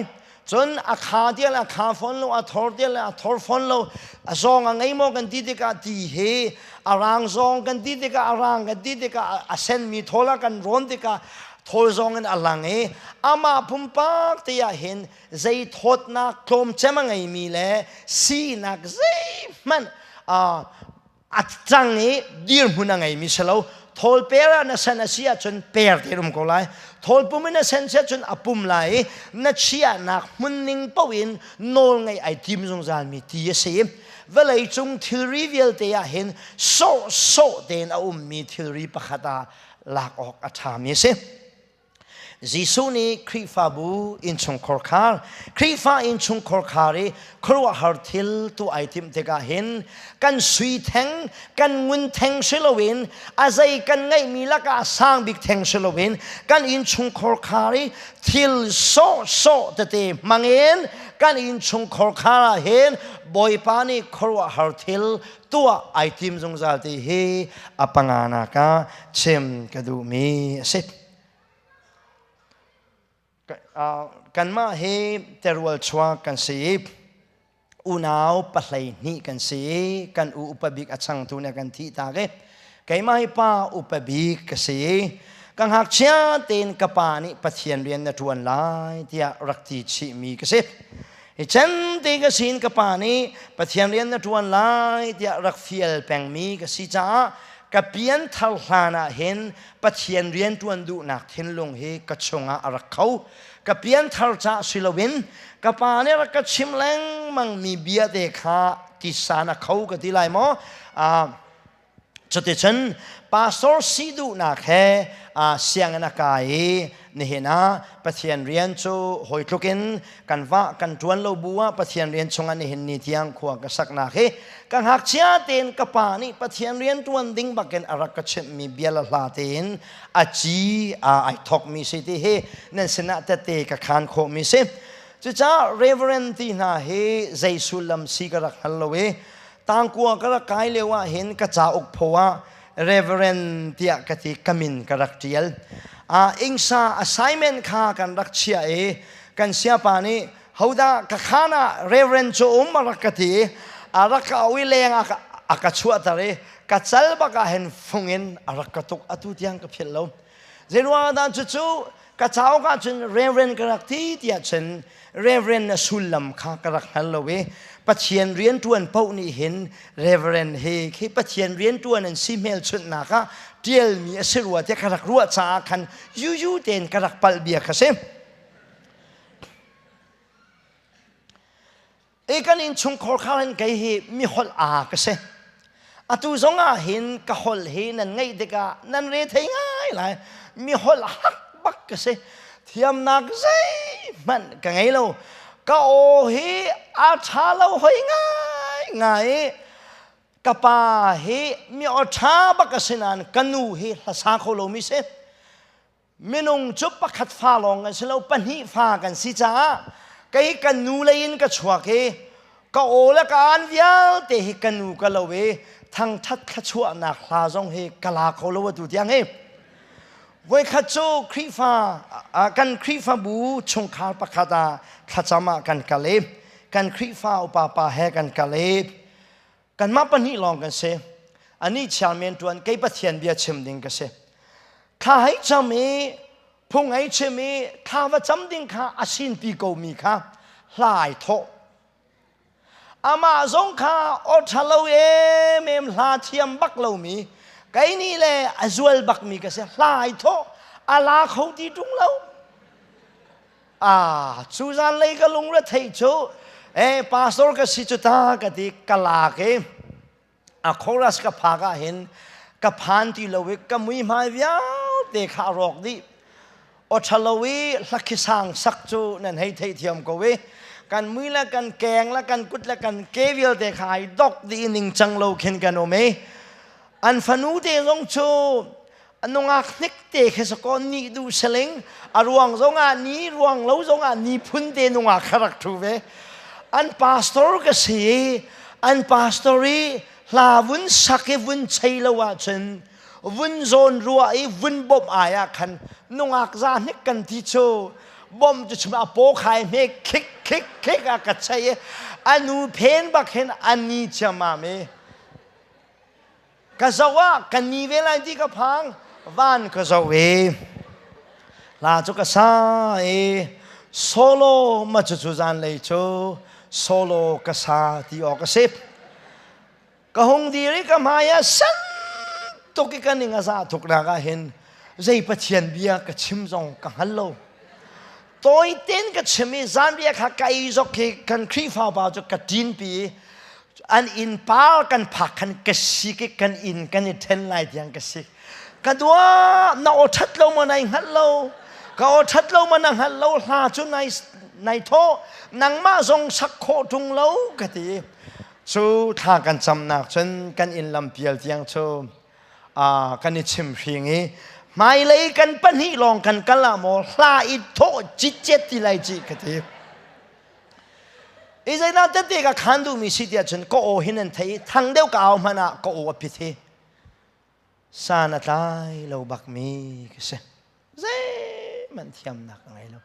Cun a kha tiah le a kha fawn lo, a thor tiah le a thor fawn lo, a zawng a ngei maw kan ti tikah ti hi a rang zawng kan ti tikah a rang kan ti tikah a senmi thawl ah kan rawn tikah thawl zawng in a lang i amah pumpak te ah hin zei thawtnak tlawmcem a ngeimi le sinak zeihmanh a cang i dirhmun a ngeimi si lo. Thawl per ah na sen a si ahcun per te um ko lai. Thawl pum in na sen si ahcun a pum lai i na chiahnak hmun ning paoh in nawl ngeih ai tim zungzalmi ti a si. Vawlei cung thilri vialte ah hin sawhsawh tein a ummi thilri pakhat ah lak awk a ṭhami a si. Jesuh nih Khrihfabu innchungkhar khar, Khrihfa innchungkhar khar i khuaruahhar thil tuah ai timh tikah hin kan sui theng, kan ngun theng si loin a zei kan ngeihmi lakah a sang bik theng si loin kan innchungkhar khar i thil sawhsawh tete hmangin kan innchungkhar khar ah hin Bawipa nih khuaruahhar thil tuah ai tim zungzal ti hi a panganak ah chim ka duhmi a si. Kanmah hi terual chuak kan si i unau 12 kan si i kan u upa bik a changtu nih a kan thih tak i keimah hi pa upa bik ka si i ka ngakchia tein ka pa nih Pathian rian na ṭuan lai tiah rak ti chihmi ka si. Hi chan te ka sin ka pa nih Pathian rian na ṭuan lai tiah rak fial pengmi ka si caah ka pianthar hlan ah hin Pathian rian ṭuan duhnak thinlung hi ka chungah a rak kho. Ka pianthar caah si loin ka pa nih rak ka chim lengmang mi bia te kha tisa na kho ka ti lai maw? Cuticun pastor si duhnak he sianginn a kai i nihin ah Pathian rian cu hawi tluk in kan vah kan ṭuan lo bu ah Pathian rian chungah nihin ni tiang khua ka saknak hi ka ngakchia tein ka pa nih Pathian rian ṭuan ding bakin a rak ka chimhmi bia le hla tein a ci ai thokmi si ti hi nan sinah tette ka khaan khawhmi si. Cucaah Reverend ti hna hi zei sullam si ka rak hngal lo i Tangkua ka rak kai lio ah hin ka cauk phaw ah Reverend tiah ka ti ka min ka rak ṭial. Ingsa assignment kha kan rak chiah i kan siapa nih hodah ka khaan ah Reverend cu um a rak ka ti i a rak ka auh i leng ah a ka chuahter i ka cal bak ah hin fung in a rak ka tuk atu tiang ka philh lo. Zeiruang dah cucu ka cauk ahcun Reverend ka rak ti tiah cun Reverend na sullam kha ka rak hngal lo i Pathian rianṭuan paoh nih hin Reverend hi khi Pathian rianṭuan an si hmelchunhnak ah ṭialmi a si rua tiah ka rak ruah caah khan yuyu tein ka rak palh bia kha si. I kan innchungkhar khar hin kei hi mi holh aa ka si. Atu zong ah hin ka holh hi nan ngaih tikah nan re thei ngai lai. Mi holh hak bak ka si. Thiamnak zeihmanh ka ngei lo. Ka aw hi a ṭha lo hoi ngai ngai i ka pa hi mi aw ṭha bak a si nain ka nu hi hlasa kho lomi si. Minung cu pakhat fa lawng kan si lo, pahnih fa kan si caah kei kan nu lei in ka chuak i ka aw le ka aan vialte hi ka nu ka lo i thangṭhat thluachuahnak hla zong hi ka la kho lo atu tiang hi. Voikhat cu Khrihfa kan Khrihfabu chungkhar pakhat ah thlacam ah kan kal i kan Khrihfa upa pa he kan kal i Kanmah pahnih lawng kan si. Anih chairman ṭuan, kei Pathian bia chim ding ka si. Thla hei cam i phung hei chim i thla va cam ding kha a sinpi komi kha hla ai thawh. Amah zong kha aw ṭha lo emem hla thiam bak lomi kei nih le a zual bakmi ka si. Hla ai thawh a la kho ti ṭung lo. Ah, cu zanlei ka lungre theih cu eh pastor ka si cu ta ka ti ka lak i a chorus ka phak ah hin ka phan ti lo i ka muihmai vialte kha a rawk dih. Aw ṭhalo i hlakhisang sak cu nan hei theihthiam ko i kan mui le kan keng le kan kut le kan ke vialte kha ai dok dih i ningcang lo khin kan um i an fanu te zong cu nungak hnik te khi sakaw nih duh seling a ruang zongah ni ruang lo zongah ni phun te nungak kha rak thu ve an pastor ka si i an pastor i hla vun sak i vun chei lo ahcun vun zawn ruah i vun bawmh ai ah khan nungak za hnik kan ti cu bom cu chim a paw khai hme khik khik khik a ka chei i anu phen bak hin ani chiamam i Ka zoh ah ka ni ve lai ti ka phang. Van ka zoh i hla cu ka sa i solo ma cucu zanlei cu solo ka sa ti awk a si. Ka hung dir i ka hmai ah san tuk i ka ning a zah tuk nak ah hin zei Pathian bia ka chim zong ka hngal lo. Tawi tein ka chim i zanriah kha ka ei zok hi kan Khrihfa pa cu ka ṭinpi i an inn par kan phak khan ka sik i kan inn kan i ṭhen lai tiang ka sik. Ka dua na aw ṭhat lo maw nai hngalh lo ka aw ṭhat lo maw na hngalh lo hla cu nai nai thawh nangmah zong sak khawh ṭung lo ka ti. Cu thla kan camnak cun kan inn lampial tiang cu kan i chimhring i hmailei kan pahnih lawng kan kal ah maw hla i thawh citcet ti lai ci ka ti. I zeidah tete ka khan duhmi si tiah cun ka aw hin an thei i thang deuh ka au hmanh ah ka aw a phit hi san a tlai lo bakmi ka si. Zeihmanh thiamnak a ngei lo.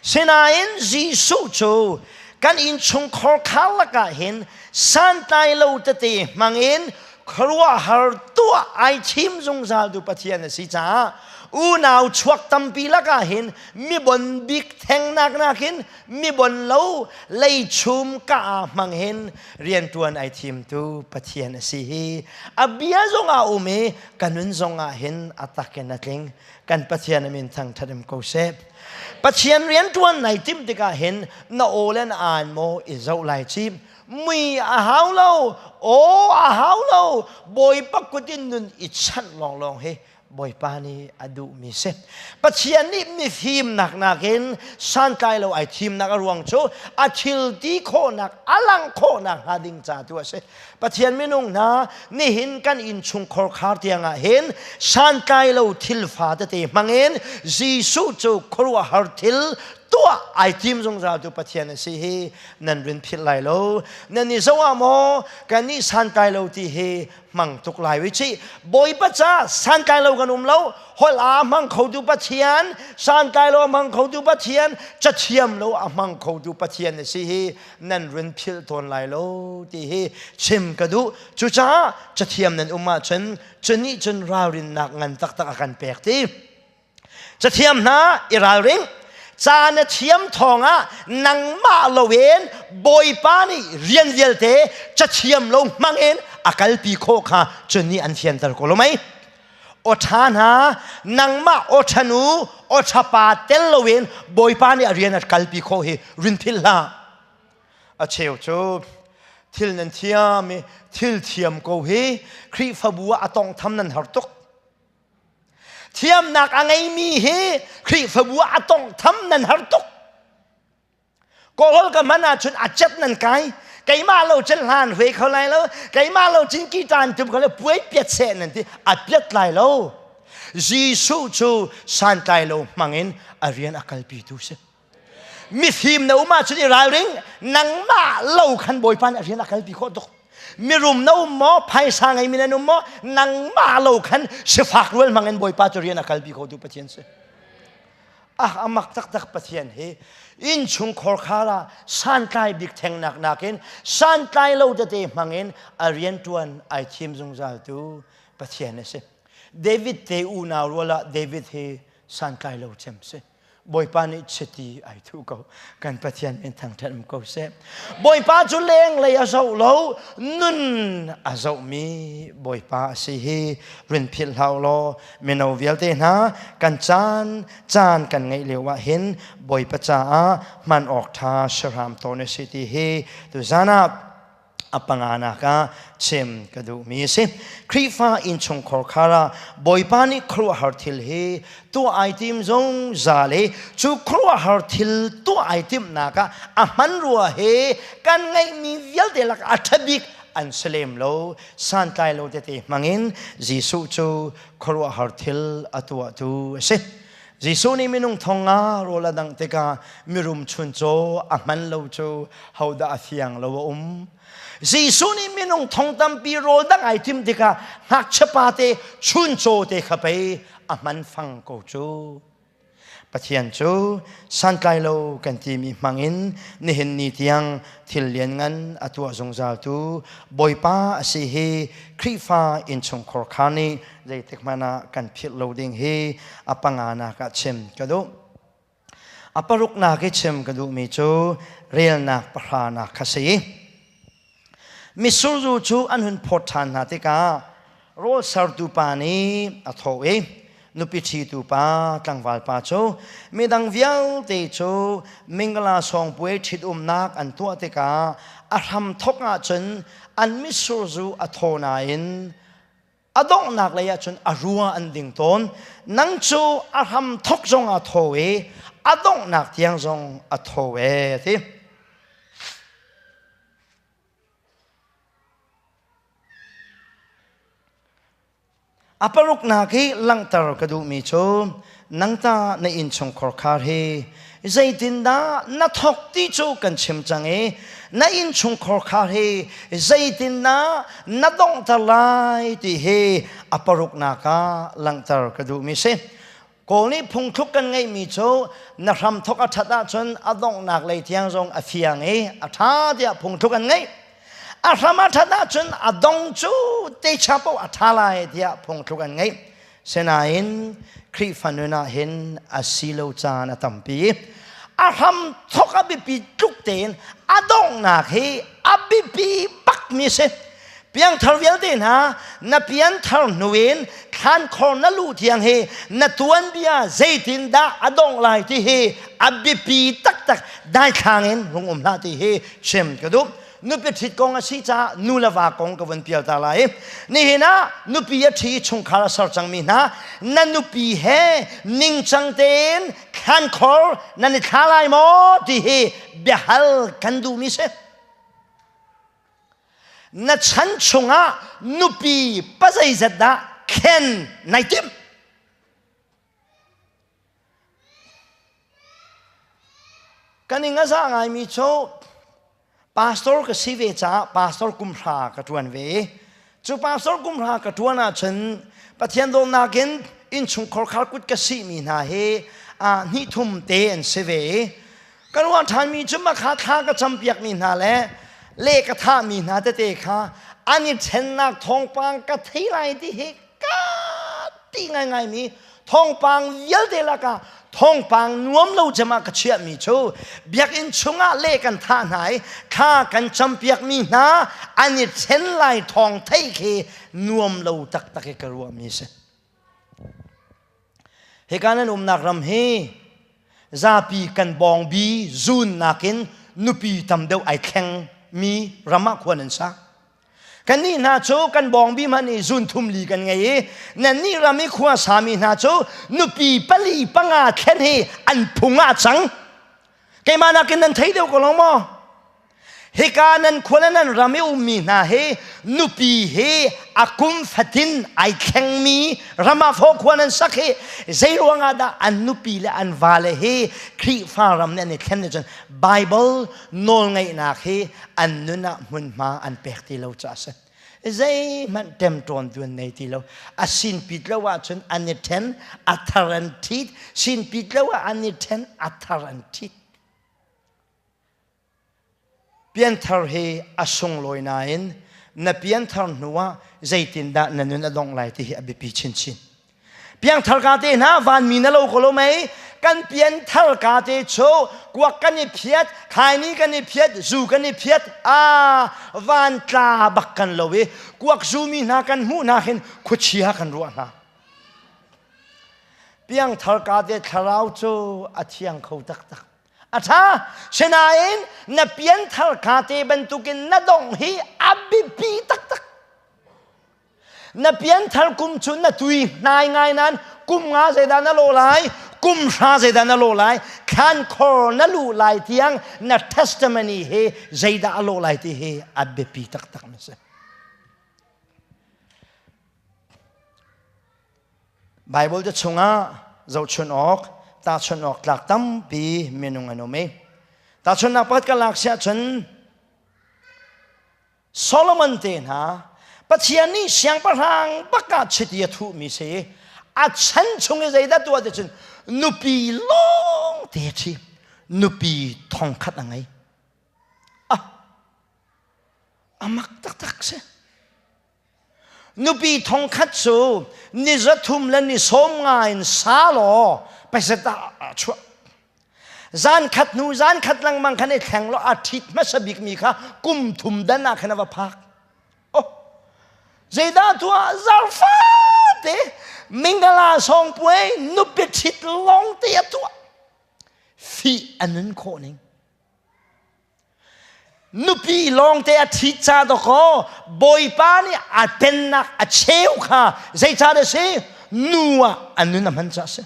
Sinain Jesuh cu kan innchungkhar khar lakah hin santlai lo tete hmangin khuaruahhar tuah ai thim zungzal tu Pathian a si caah unau chuak tampi lakah hin mibon bik thengnak nakin mibon lo leichum ka hmang hin riantuan ai thimtu Pathian a si hi a bia zong ah um i ka nun zong ah hin a tak in a tling kan Pathian min thangṭhat um ko seh. Pathian rianṭuan nai timh tikah hin na aw le na aan maw i zoh lai ci. Mui a hau lo, aw a hau lo, Bawipa kut in nun i chanh lawnglawng hi Bawipa nih a duhmi si. Pathian nih mifimnak nakin santlai lo ai thimnak a ruang cu a thil ti khawhnak a langh khawhnak hnga ding ca tu a si. Pathian minung hna nihin kan innchung khorkhar tiangah hin santlai lo thil fa tete hmangin Jesuh cu khuaruahhar thil tuah ai tim zungzal tu Pathian a si hi nan rin philh lai lo. Nan i zoh ah maw kan nih santlai lo ti hi hmang tuk lai wi chi Bawipa ca santlai lo kan um lo holh a hmang khotu Pathian santlai lo a hmang khotu Pathian cathiam lo a hmang khotu Pathian a si hi nan run philh tawn lai lo ti hi chim ka duh cucaah cathiam nan um ahcun cu nih cun ralrinnak ngan taktak a kan pek ti Cathiam hna i ralring. Ca na thiam thawngah nangmah loin Bawipa nih rian vialte cathiam lo hmangin a kalpi khawh kha cun nih an fianter ko lo mei? Aw ṭha hna, nangmah aw ṭha nu, aw ṭha pa tel loin Bawipa nih a rian a kalpi khawh hi rin philh hlah. A cheu cu thil nan thiam i thil thiam ko hi Khrihfabu ah a tawngtham nan har tuk. Thiamnak a ngeimi hi Khrihfabu ah a tawnghtham nan har tuk. Kawlhawl ka hman ahcun a cet nan kai. Keimah lo cun hlan hui kho lai lo. Keimah lo cun kitan tum kho lo puai piat seh nan ti. A piat lai lo. Jesuh cu santlai lo hmangin a rian a kalpitu si. Mifim na um ahcun i ralring nangmah lo khan Bawipa nih a rian a kalpi khawh tuk. Mirum na um maw, phaisa ngeimi nan um maw, nangmah lo khan sifak rual hmang in Bawipa cu rian a kalpi khotu Pathian si. Ah, amak taktak Pathian hi innchungkhar khar ah santlai bik thengnak nakin santlai lo tete hmangin a rianṭuan ai thim zungzal tu Pathian a si. David te unau rual ah David hi santlai lo cem si. Bawipa nih chiti ai thuh ko. Kan Pathian min thangṭhat um ko seh. Bawipa cu lenglei a zoh lo, nun a zohmi Bawipa a si hi rin philh hlah law mino vialte hna kan caan caan kan ngeih lio ah hin Bawipa caah hman awk ṭha si hram tawn a si ti hi tuzan ah a panganak ah chim ka duhmi a si. Khrihfa innchungkhar khar ah Bawipa nih khuaruahhar thil hi tuah ai tim zungzal i cu khuaruahhar thil tuah ai timhnak ah a hmanrua he kan ngeihmi vialte lakah a ṭha bik an si lem lo santlai lo tete hmangin Jesuh cu khuaruahhar thil a tuahtu a si. Jesuh nih minung thong nga rawl a dangh tikah mirum chuncaw a hman lo cu hodah a fiang lo a um. Jesuh nih minung thong tampi rawl dangh ai tim tikah ngakchia pa te chuncaw te kha pei a hman fang ko cu. Pathian cu santlai lo kan timi hmangin nihin ni tiang thil lianngan a tuah zungzaltu Bawipa a si hi Khrihfa innchungkhar kha nih zeitik hmanh ah kan philh lo ding hi a panganak ah chim ka duh. A paruknak i chim ka duhmi cu relnak pahranak kha si. Mitsur zu cu an hun phawt ṭhan hna tikah rawl sertu pa nih a thawh i nupi ṭhitu pa tlangval pa cu midang vialte cu mingala sawngpuai ṭhitumnak an tuah tikah a hram thawk ahcun an mitsur zu a thaw nain A donghnak lei ahcun a rua an ding tawn. Nang cu a hram thok zong a thaw i a donghnak tiang zong a thaw e ti. A paruknak hi langhter ka duhmi cu nangta na innchungkhar khar hi zeitindah na thok ti cu kan chim cang i na innchungkhar khar hi zeitindah na donghter lai ti hi a paruknak ah langhter ka duhmi si. Kawl nih phungthluk kan ngeihmi cu na hramthok a ṭhat ahcun a donghnak lei tiang zong a fiang i a ṭha tiah phungthluk an ngeih. A hram a ṭhat ahcun a dong cu techa paoh a ṭha lai tiah phungthluk an ngeih. Sinain Khrihfa nun ah hin a si lo caan a tampi. A hram thok a biapi tluk tein a donghnak hi a biapi bakmi si. Piangthar vialte hna na pianthar hnu in thlankhor na luh tiang hi na tuanbia zeitindah a dongh lai ti hi a biapi taktak daithlang in rung um hlah ti hi chim ka duh. Nupi ṭhit kong a si caah nu le va kong ka vun pial ta lai. Nihin ah nupi a ṭhi i chungkhar a ser cangmi hna, na nupi he ningcang tein thlankhor nan i thla lai maw ti hi biahal kan duhmi si. Na chan chungah nupi pazeizat dah thlen nai timh? Kan ing a za ngaimi cu pastor ka si ve caah pastor kumhra ka ṭuan ve. Cu pastor kumhra ka ṭuan ahcun Pathian dawtnak in innchungkhar khar kut ka sihmi hna hi hnih thum te an si ve. Ka ruah ṭhanmi cu makha thla ka campiakmi hna le le ka thahmi hna tete kha an i ṭhennak thawngpang ka thei lai ti hi ka ti ngaingaimi thawngpang vialte lakah thawngpang nuam lo cem ah ka chiahmi cu biakinn chungah le kan thah hna i thla kan campiakmi hna an i ṭhen lai thawng theih khi nuam lo taktak i ka ruahmi si. Hika nan umnak ram hi zapi kan bawngbi zun nakin nupi tam deuh ai thleng mi ram ah khua nan sa. Kannih hna cu kan bawngbi hmanh i zun thum li kan ngei i nannih ram i khua sami hna cu nupi pali panga thlen hi an phung ah a cang. Keimah nakin nan thei deuh ko lo maw? Hika nan khua le nan ram i ummi hna hi nupi hi a kum fatin ai thlengmi ram ah fawh khua nan sak hi zei ruangah dah an nupi le an vale hi Khrihfa ram nih an i thlen cun Bible nawlngaihnak hi an nun ah hmunhma an pek ti lo caah a si. Zeihmanh ṭemṭawn tu an nei ti lo. A sinpit lo ahcun an i ṭhen, a thar an ṭhit. Sinpit lo ah an i ṭhen, a thar an ṭhit. Pianthar hi a sunglawi nain na pianthar hnuah zeitindah na nun a dongh lai ti hi a biapi chinchin. Piangthar ka te hna vanmi na lo ko lo mei kan pianthar ka te chu kuak kan i phiat khaini kan i phiat zu kan i phiat a van tla bak kan lo i kuak zu mi hna kan hmuh hna hin khuachia kan ruah hna. Piangthar ka te thlarau cu a thiang kho taktak. A ṭha. Sinain na pianthar ka te bantukin na dongh hi a biapi taktak. Na pianthar kum cu na tui hnai ngai nain kum nga zeidah na lawh lai, kum hra zeidah na lawh lai, thlankhor na luh lai tiang na testimony hi zeidah a lawh lai ti hi a biapi taktak na si. Baibal te chungah zohchun awk, tahchunh awk tlak tampi minung an um i tahchunhnak pakhat kan lak siah cun Solomon te hna Pathian nih siangpahrang bak ah chiti a thuhmi si a chan chung i zeidah tuah ti cun nupi lawng te ṭhi nupi thongkhat a ngei ah a mak taktak si Nupi thongkhat cu ni zathum le ni sawm nga in sa law paisa dah a chuah. Zan khat hnu zan khat lengmang khan i thleng law a ṭhit hmasa bikmi kha kum thum dan ah khan a va phak. Oh, zeidah tuah zarfate mingala song puai nupi ṭhit lawng te a tuah. Fih a nun khawh ning. Nupi lawngte a ṭhit ca dawkaw Bawipa nih a pennak a cheu kha zeicah dah si? Nu ah a nun a hman caah a si.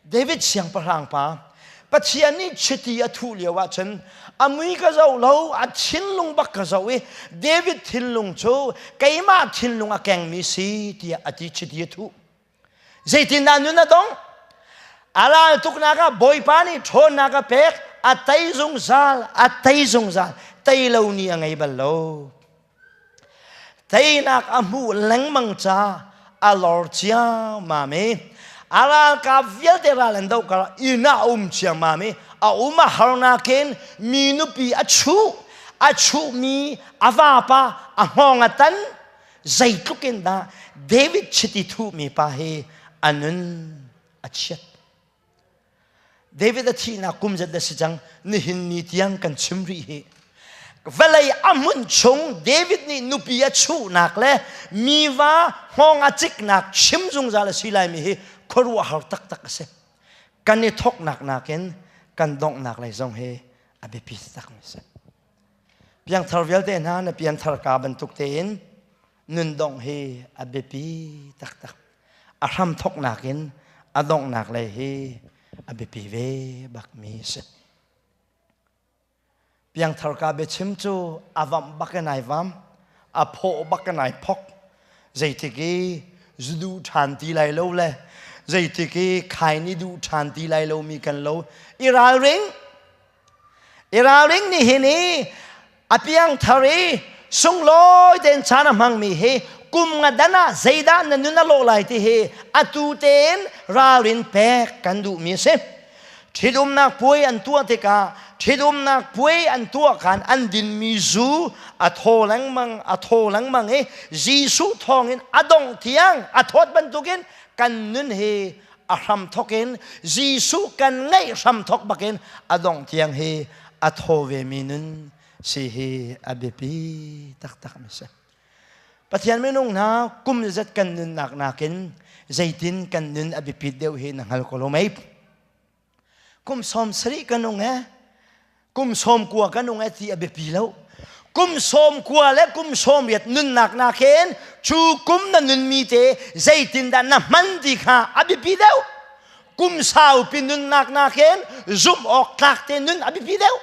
David siangpahrang pa Pathian nih chiti a thuh lio ahcun a mui ka zoh lo a thinlung bak ka zoh i David thinlung cu keimah thinlung a kengmi si tiah a ti chiti a thuh. Zeitindah nun a dong? A ral tuknak ah Bawipa nih ṭhawnnak a pek, a tei zungzal, a tei zungzal. Tei lo ni a ngei bal lo. Teinak a hmuh lengmang ca a lor ciammam i a ralkap vialte ral an doh kar inn ah a um ciammam i a um a harnak in mi nupi a chuh, a chuhmi a vapa a hngawng a tan, zeitluk in dah David chiti thuhmi pa hi a nun a chiat. David a thihnak kum zat da si cang nihin ni tiang kan chim rih hi. Vawlei a hmun chung David nih nupi a chuhnak le mi va hngawng a ciknak chim zungzal a si laimi hi khuaruahhar taktak a si. Kan i thoknak nakin kan donghnak lei zong hi A biapi takmi a si. Piangthar vialte hna na pianthar ka bantuk tein nun dongh hi a biapi taktak. A hram thoknak in a donghnak lei hi a biapi ve bakmi a si. Piangthar ka biachim cu a vamh bak in ai vam, a phawh bak in ai phok. Zeitik i zu duh ṭhan ti lai lo le zeitik i khaini duh ṭhan ti lai lomi kan lo. I ralring! I ralring nihin i a piangthar i sunglawi tein caan a hmangmi hi kum nga dan ah zeidah na nun a lawh lai ti hi atu tein ralrin pek kan duhmi a si. Ṭhitumnak puai an tuah tikah ṭhitumnak puai an tuah khan an dinmi zu a thaw lengmang a thaw lengmang i Jesuh thawngin a dongh tiang a thawt bantukin kan nun hi a hramthok in Jesuh kan ngeih hramthok bakin a dongh tiang hi a thaw vemi nun si hi a biapi taktak mi si. Pathian minung hna kum zat kan nunnak nakin zeitin kan nun a biapit deuh hi na hngal ko lo mei? Kum 70 ka nung e kum 90 ka nung e ti a biapi lo. Kum 90 le kum 80 nunnak nakin cu kum na nunmi te zeitindah na hman ti kha a biapi deuh. Kum saupi nunnak nakin zumh awk tlak te nun a biapi deuh.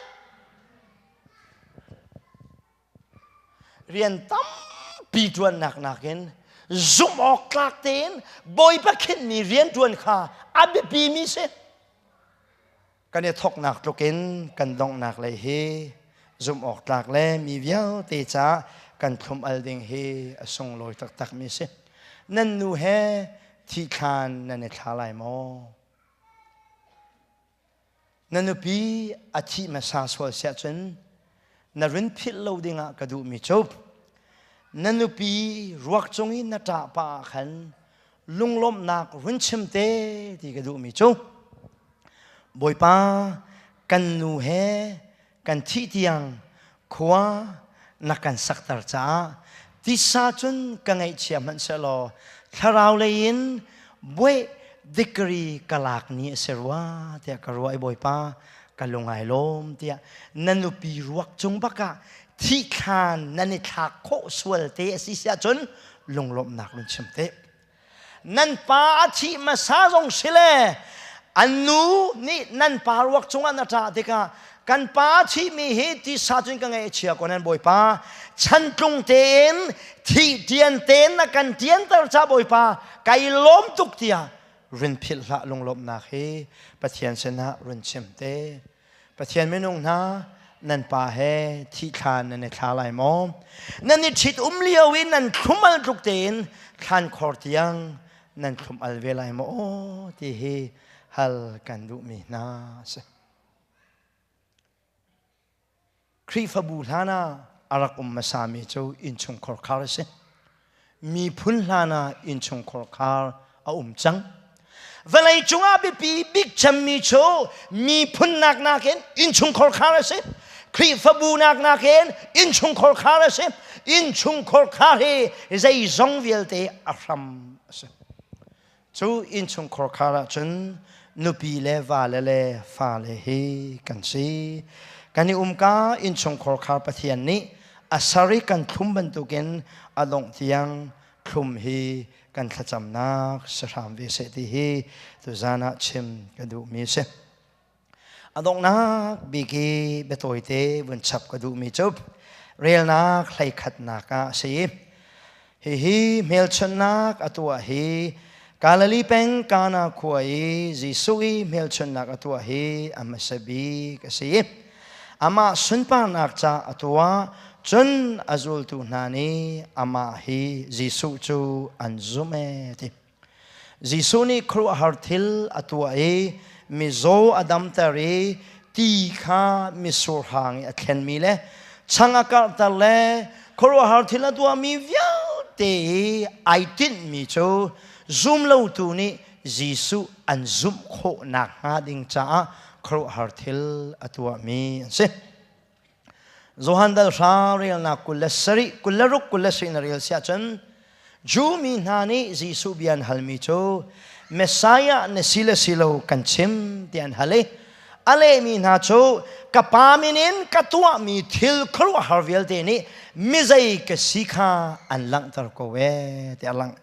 Rian tampi ṭuannak nakin zumh awk tlak tein Bawipa khinhmi rian ṭuan kha a biapimi si. Kan i thawknak tlukin kan donghnak lei hi zumh awk tlak le mi vialte ca kan thlum al ding hi a sunglawi taktakmi si. Nan nu he thihthlan nan i thla lai maw? Na nupi a thih hmasa sual siah cun na run philh lo dingah ka duhmi cu na nupi ruak cung i na ṭah pah ah khan lunglawmhnak run chim te ti ka duhmi cu Bawipa kan nu he kan thih tiang khua na kan sakter caah tisa cun ka ngaihchia hmanh sehlaw thlarau lei in buai degree ka lak ni a si rua tiah ka ruah i Bawipa ka lung ai lawm tiah na nupi ruak cung bakah thih thlan nan i thlak khawh sual te a si siah cun lunglawmhnak run chim te. Nan pa a thih hmasa zong si le an nu nih nan pa ruak cungah na ṭah tikah kan pa a thihmi hi tisa cun ka ngaih a chia ko nan Bawipa chantlung tein thih ṭian tein na kan ṭianter ca Bawipa kai lawm tuk tiah run philh hlah lunglawmhnak hi Pathian sinah run chim te. Pathian minung hna nan pa he thihthlan nan i thla lai maw? Nan i ṭhit um lio i nan thlum al tluk tein thlan khor tiang nan thlum al ve lai maw ti hi hal kan duhmi hna a si. Khrihfabu hlan ah a rak um hmasami cu innchungkhar khar a si. Miphun hlan ah innchungkhar khar a um cang. Vawlei cungah biapi bik cemmi cu miphun nak nakin innchungkhar khar a si. Khrihfabu nak nakin innchungkhar khar a si. Innchungkhar khar hi zeizong vialte a hram a si. Cu innchungkhar khar ahcun nupi le vale le fale hi kan si. Kan i umka innchungkhar khar Pathian nih a sar i kan thlum bantukin a dongh tiang thlum hi kan thlacamnak si hram ve seh ti hi tuzan ah chim ka duhmi a si. A donghnak bik i biatawite vun chap ka duhmi cu relnak hleikhatnak ah a si. Hihi hmelchunhnak a tuah hi Galilee peng Kana khua i Jesuh i hmelchunhnak a tuah hi a hmasa bik a si. Amah sunparnak ca a tuah, cun a zultu hna nih amah hi Jesuh cu an zumh ee ti. Jesuh nih khuaruahhar thil a tuah i mizaw a damter i ti kha mitsur hang i a thlenmi le chang a karhter le khuaruahhar thil a tuahmi vialte i ai tinhmi cu zumlotu nih Jesuh an zumh khawh nakhnga ding caah khuaruahhar thil a tuahmi an si. Johan dal hra relnak 27, 26, 27 na rel siah cun Jew mi hna nih Jesuh bia an halmi cu Messiah na si le si lo kan chim ti an hal i A lehmi hna cu ka Pa min in ka tuahmi thil khuaruahhar vialte nih mizei ka si kha an langhter ko ee tiah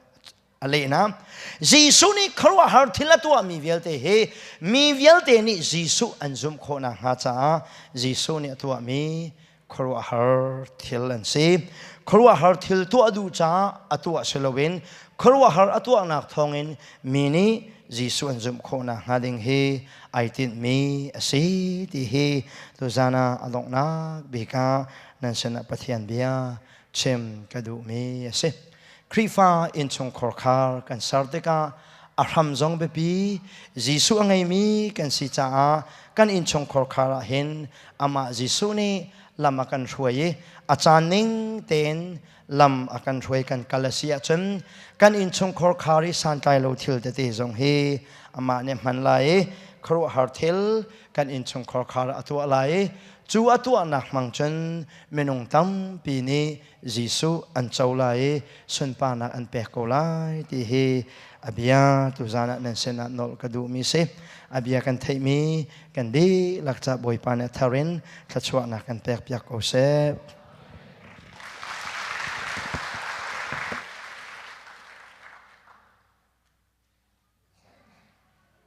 a leh hna. Jesuh nih khuaruahhar thil a tuahmi vialte hi mi vialte nih Jesuh an zumh khawh nakhnga caah Jesuh nih a tuahmi khuaruahhar thil an si. Khuaruahhar thil tuah duh caah a tuah si loin khuaruahhar a tuahnak thawngin mi nih Jesuh an zumh khawh nakhnga ding hi ai tinhmi a si ti hi tuzan ah a donghnak bik ah nan sinah Pathian bia chim ka duhmi a si. Khrihfa innchungkhar khar kan ser tikah a hram zong biapi Jesuh a ngeimi kan si caah kan innchungkhar khar ah hin amah Jesuh nih lam a kan hruai i a caan ning tein lam a kan hruai kan kal a si ahcun kan innchungkhar khar i santlai lo thil tete zong hi amah nih hman lai i khuaruahhar thil kan innchungkhar khar a tuah lai i cu a tuahnak hmang cun minung tampi nih Jesuh an co lai i sunparnak an pek ko lai ti hi a bia tuzan ah nan sinah nolh ka duhmi si. A bia kan theihmi kan dihlak ca Bawipa nih a thar in thluachuahnak kan pek piak ko seh.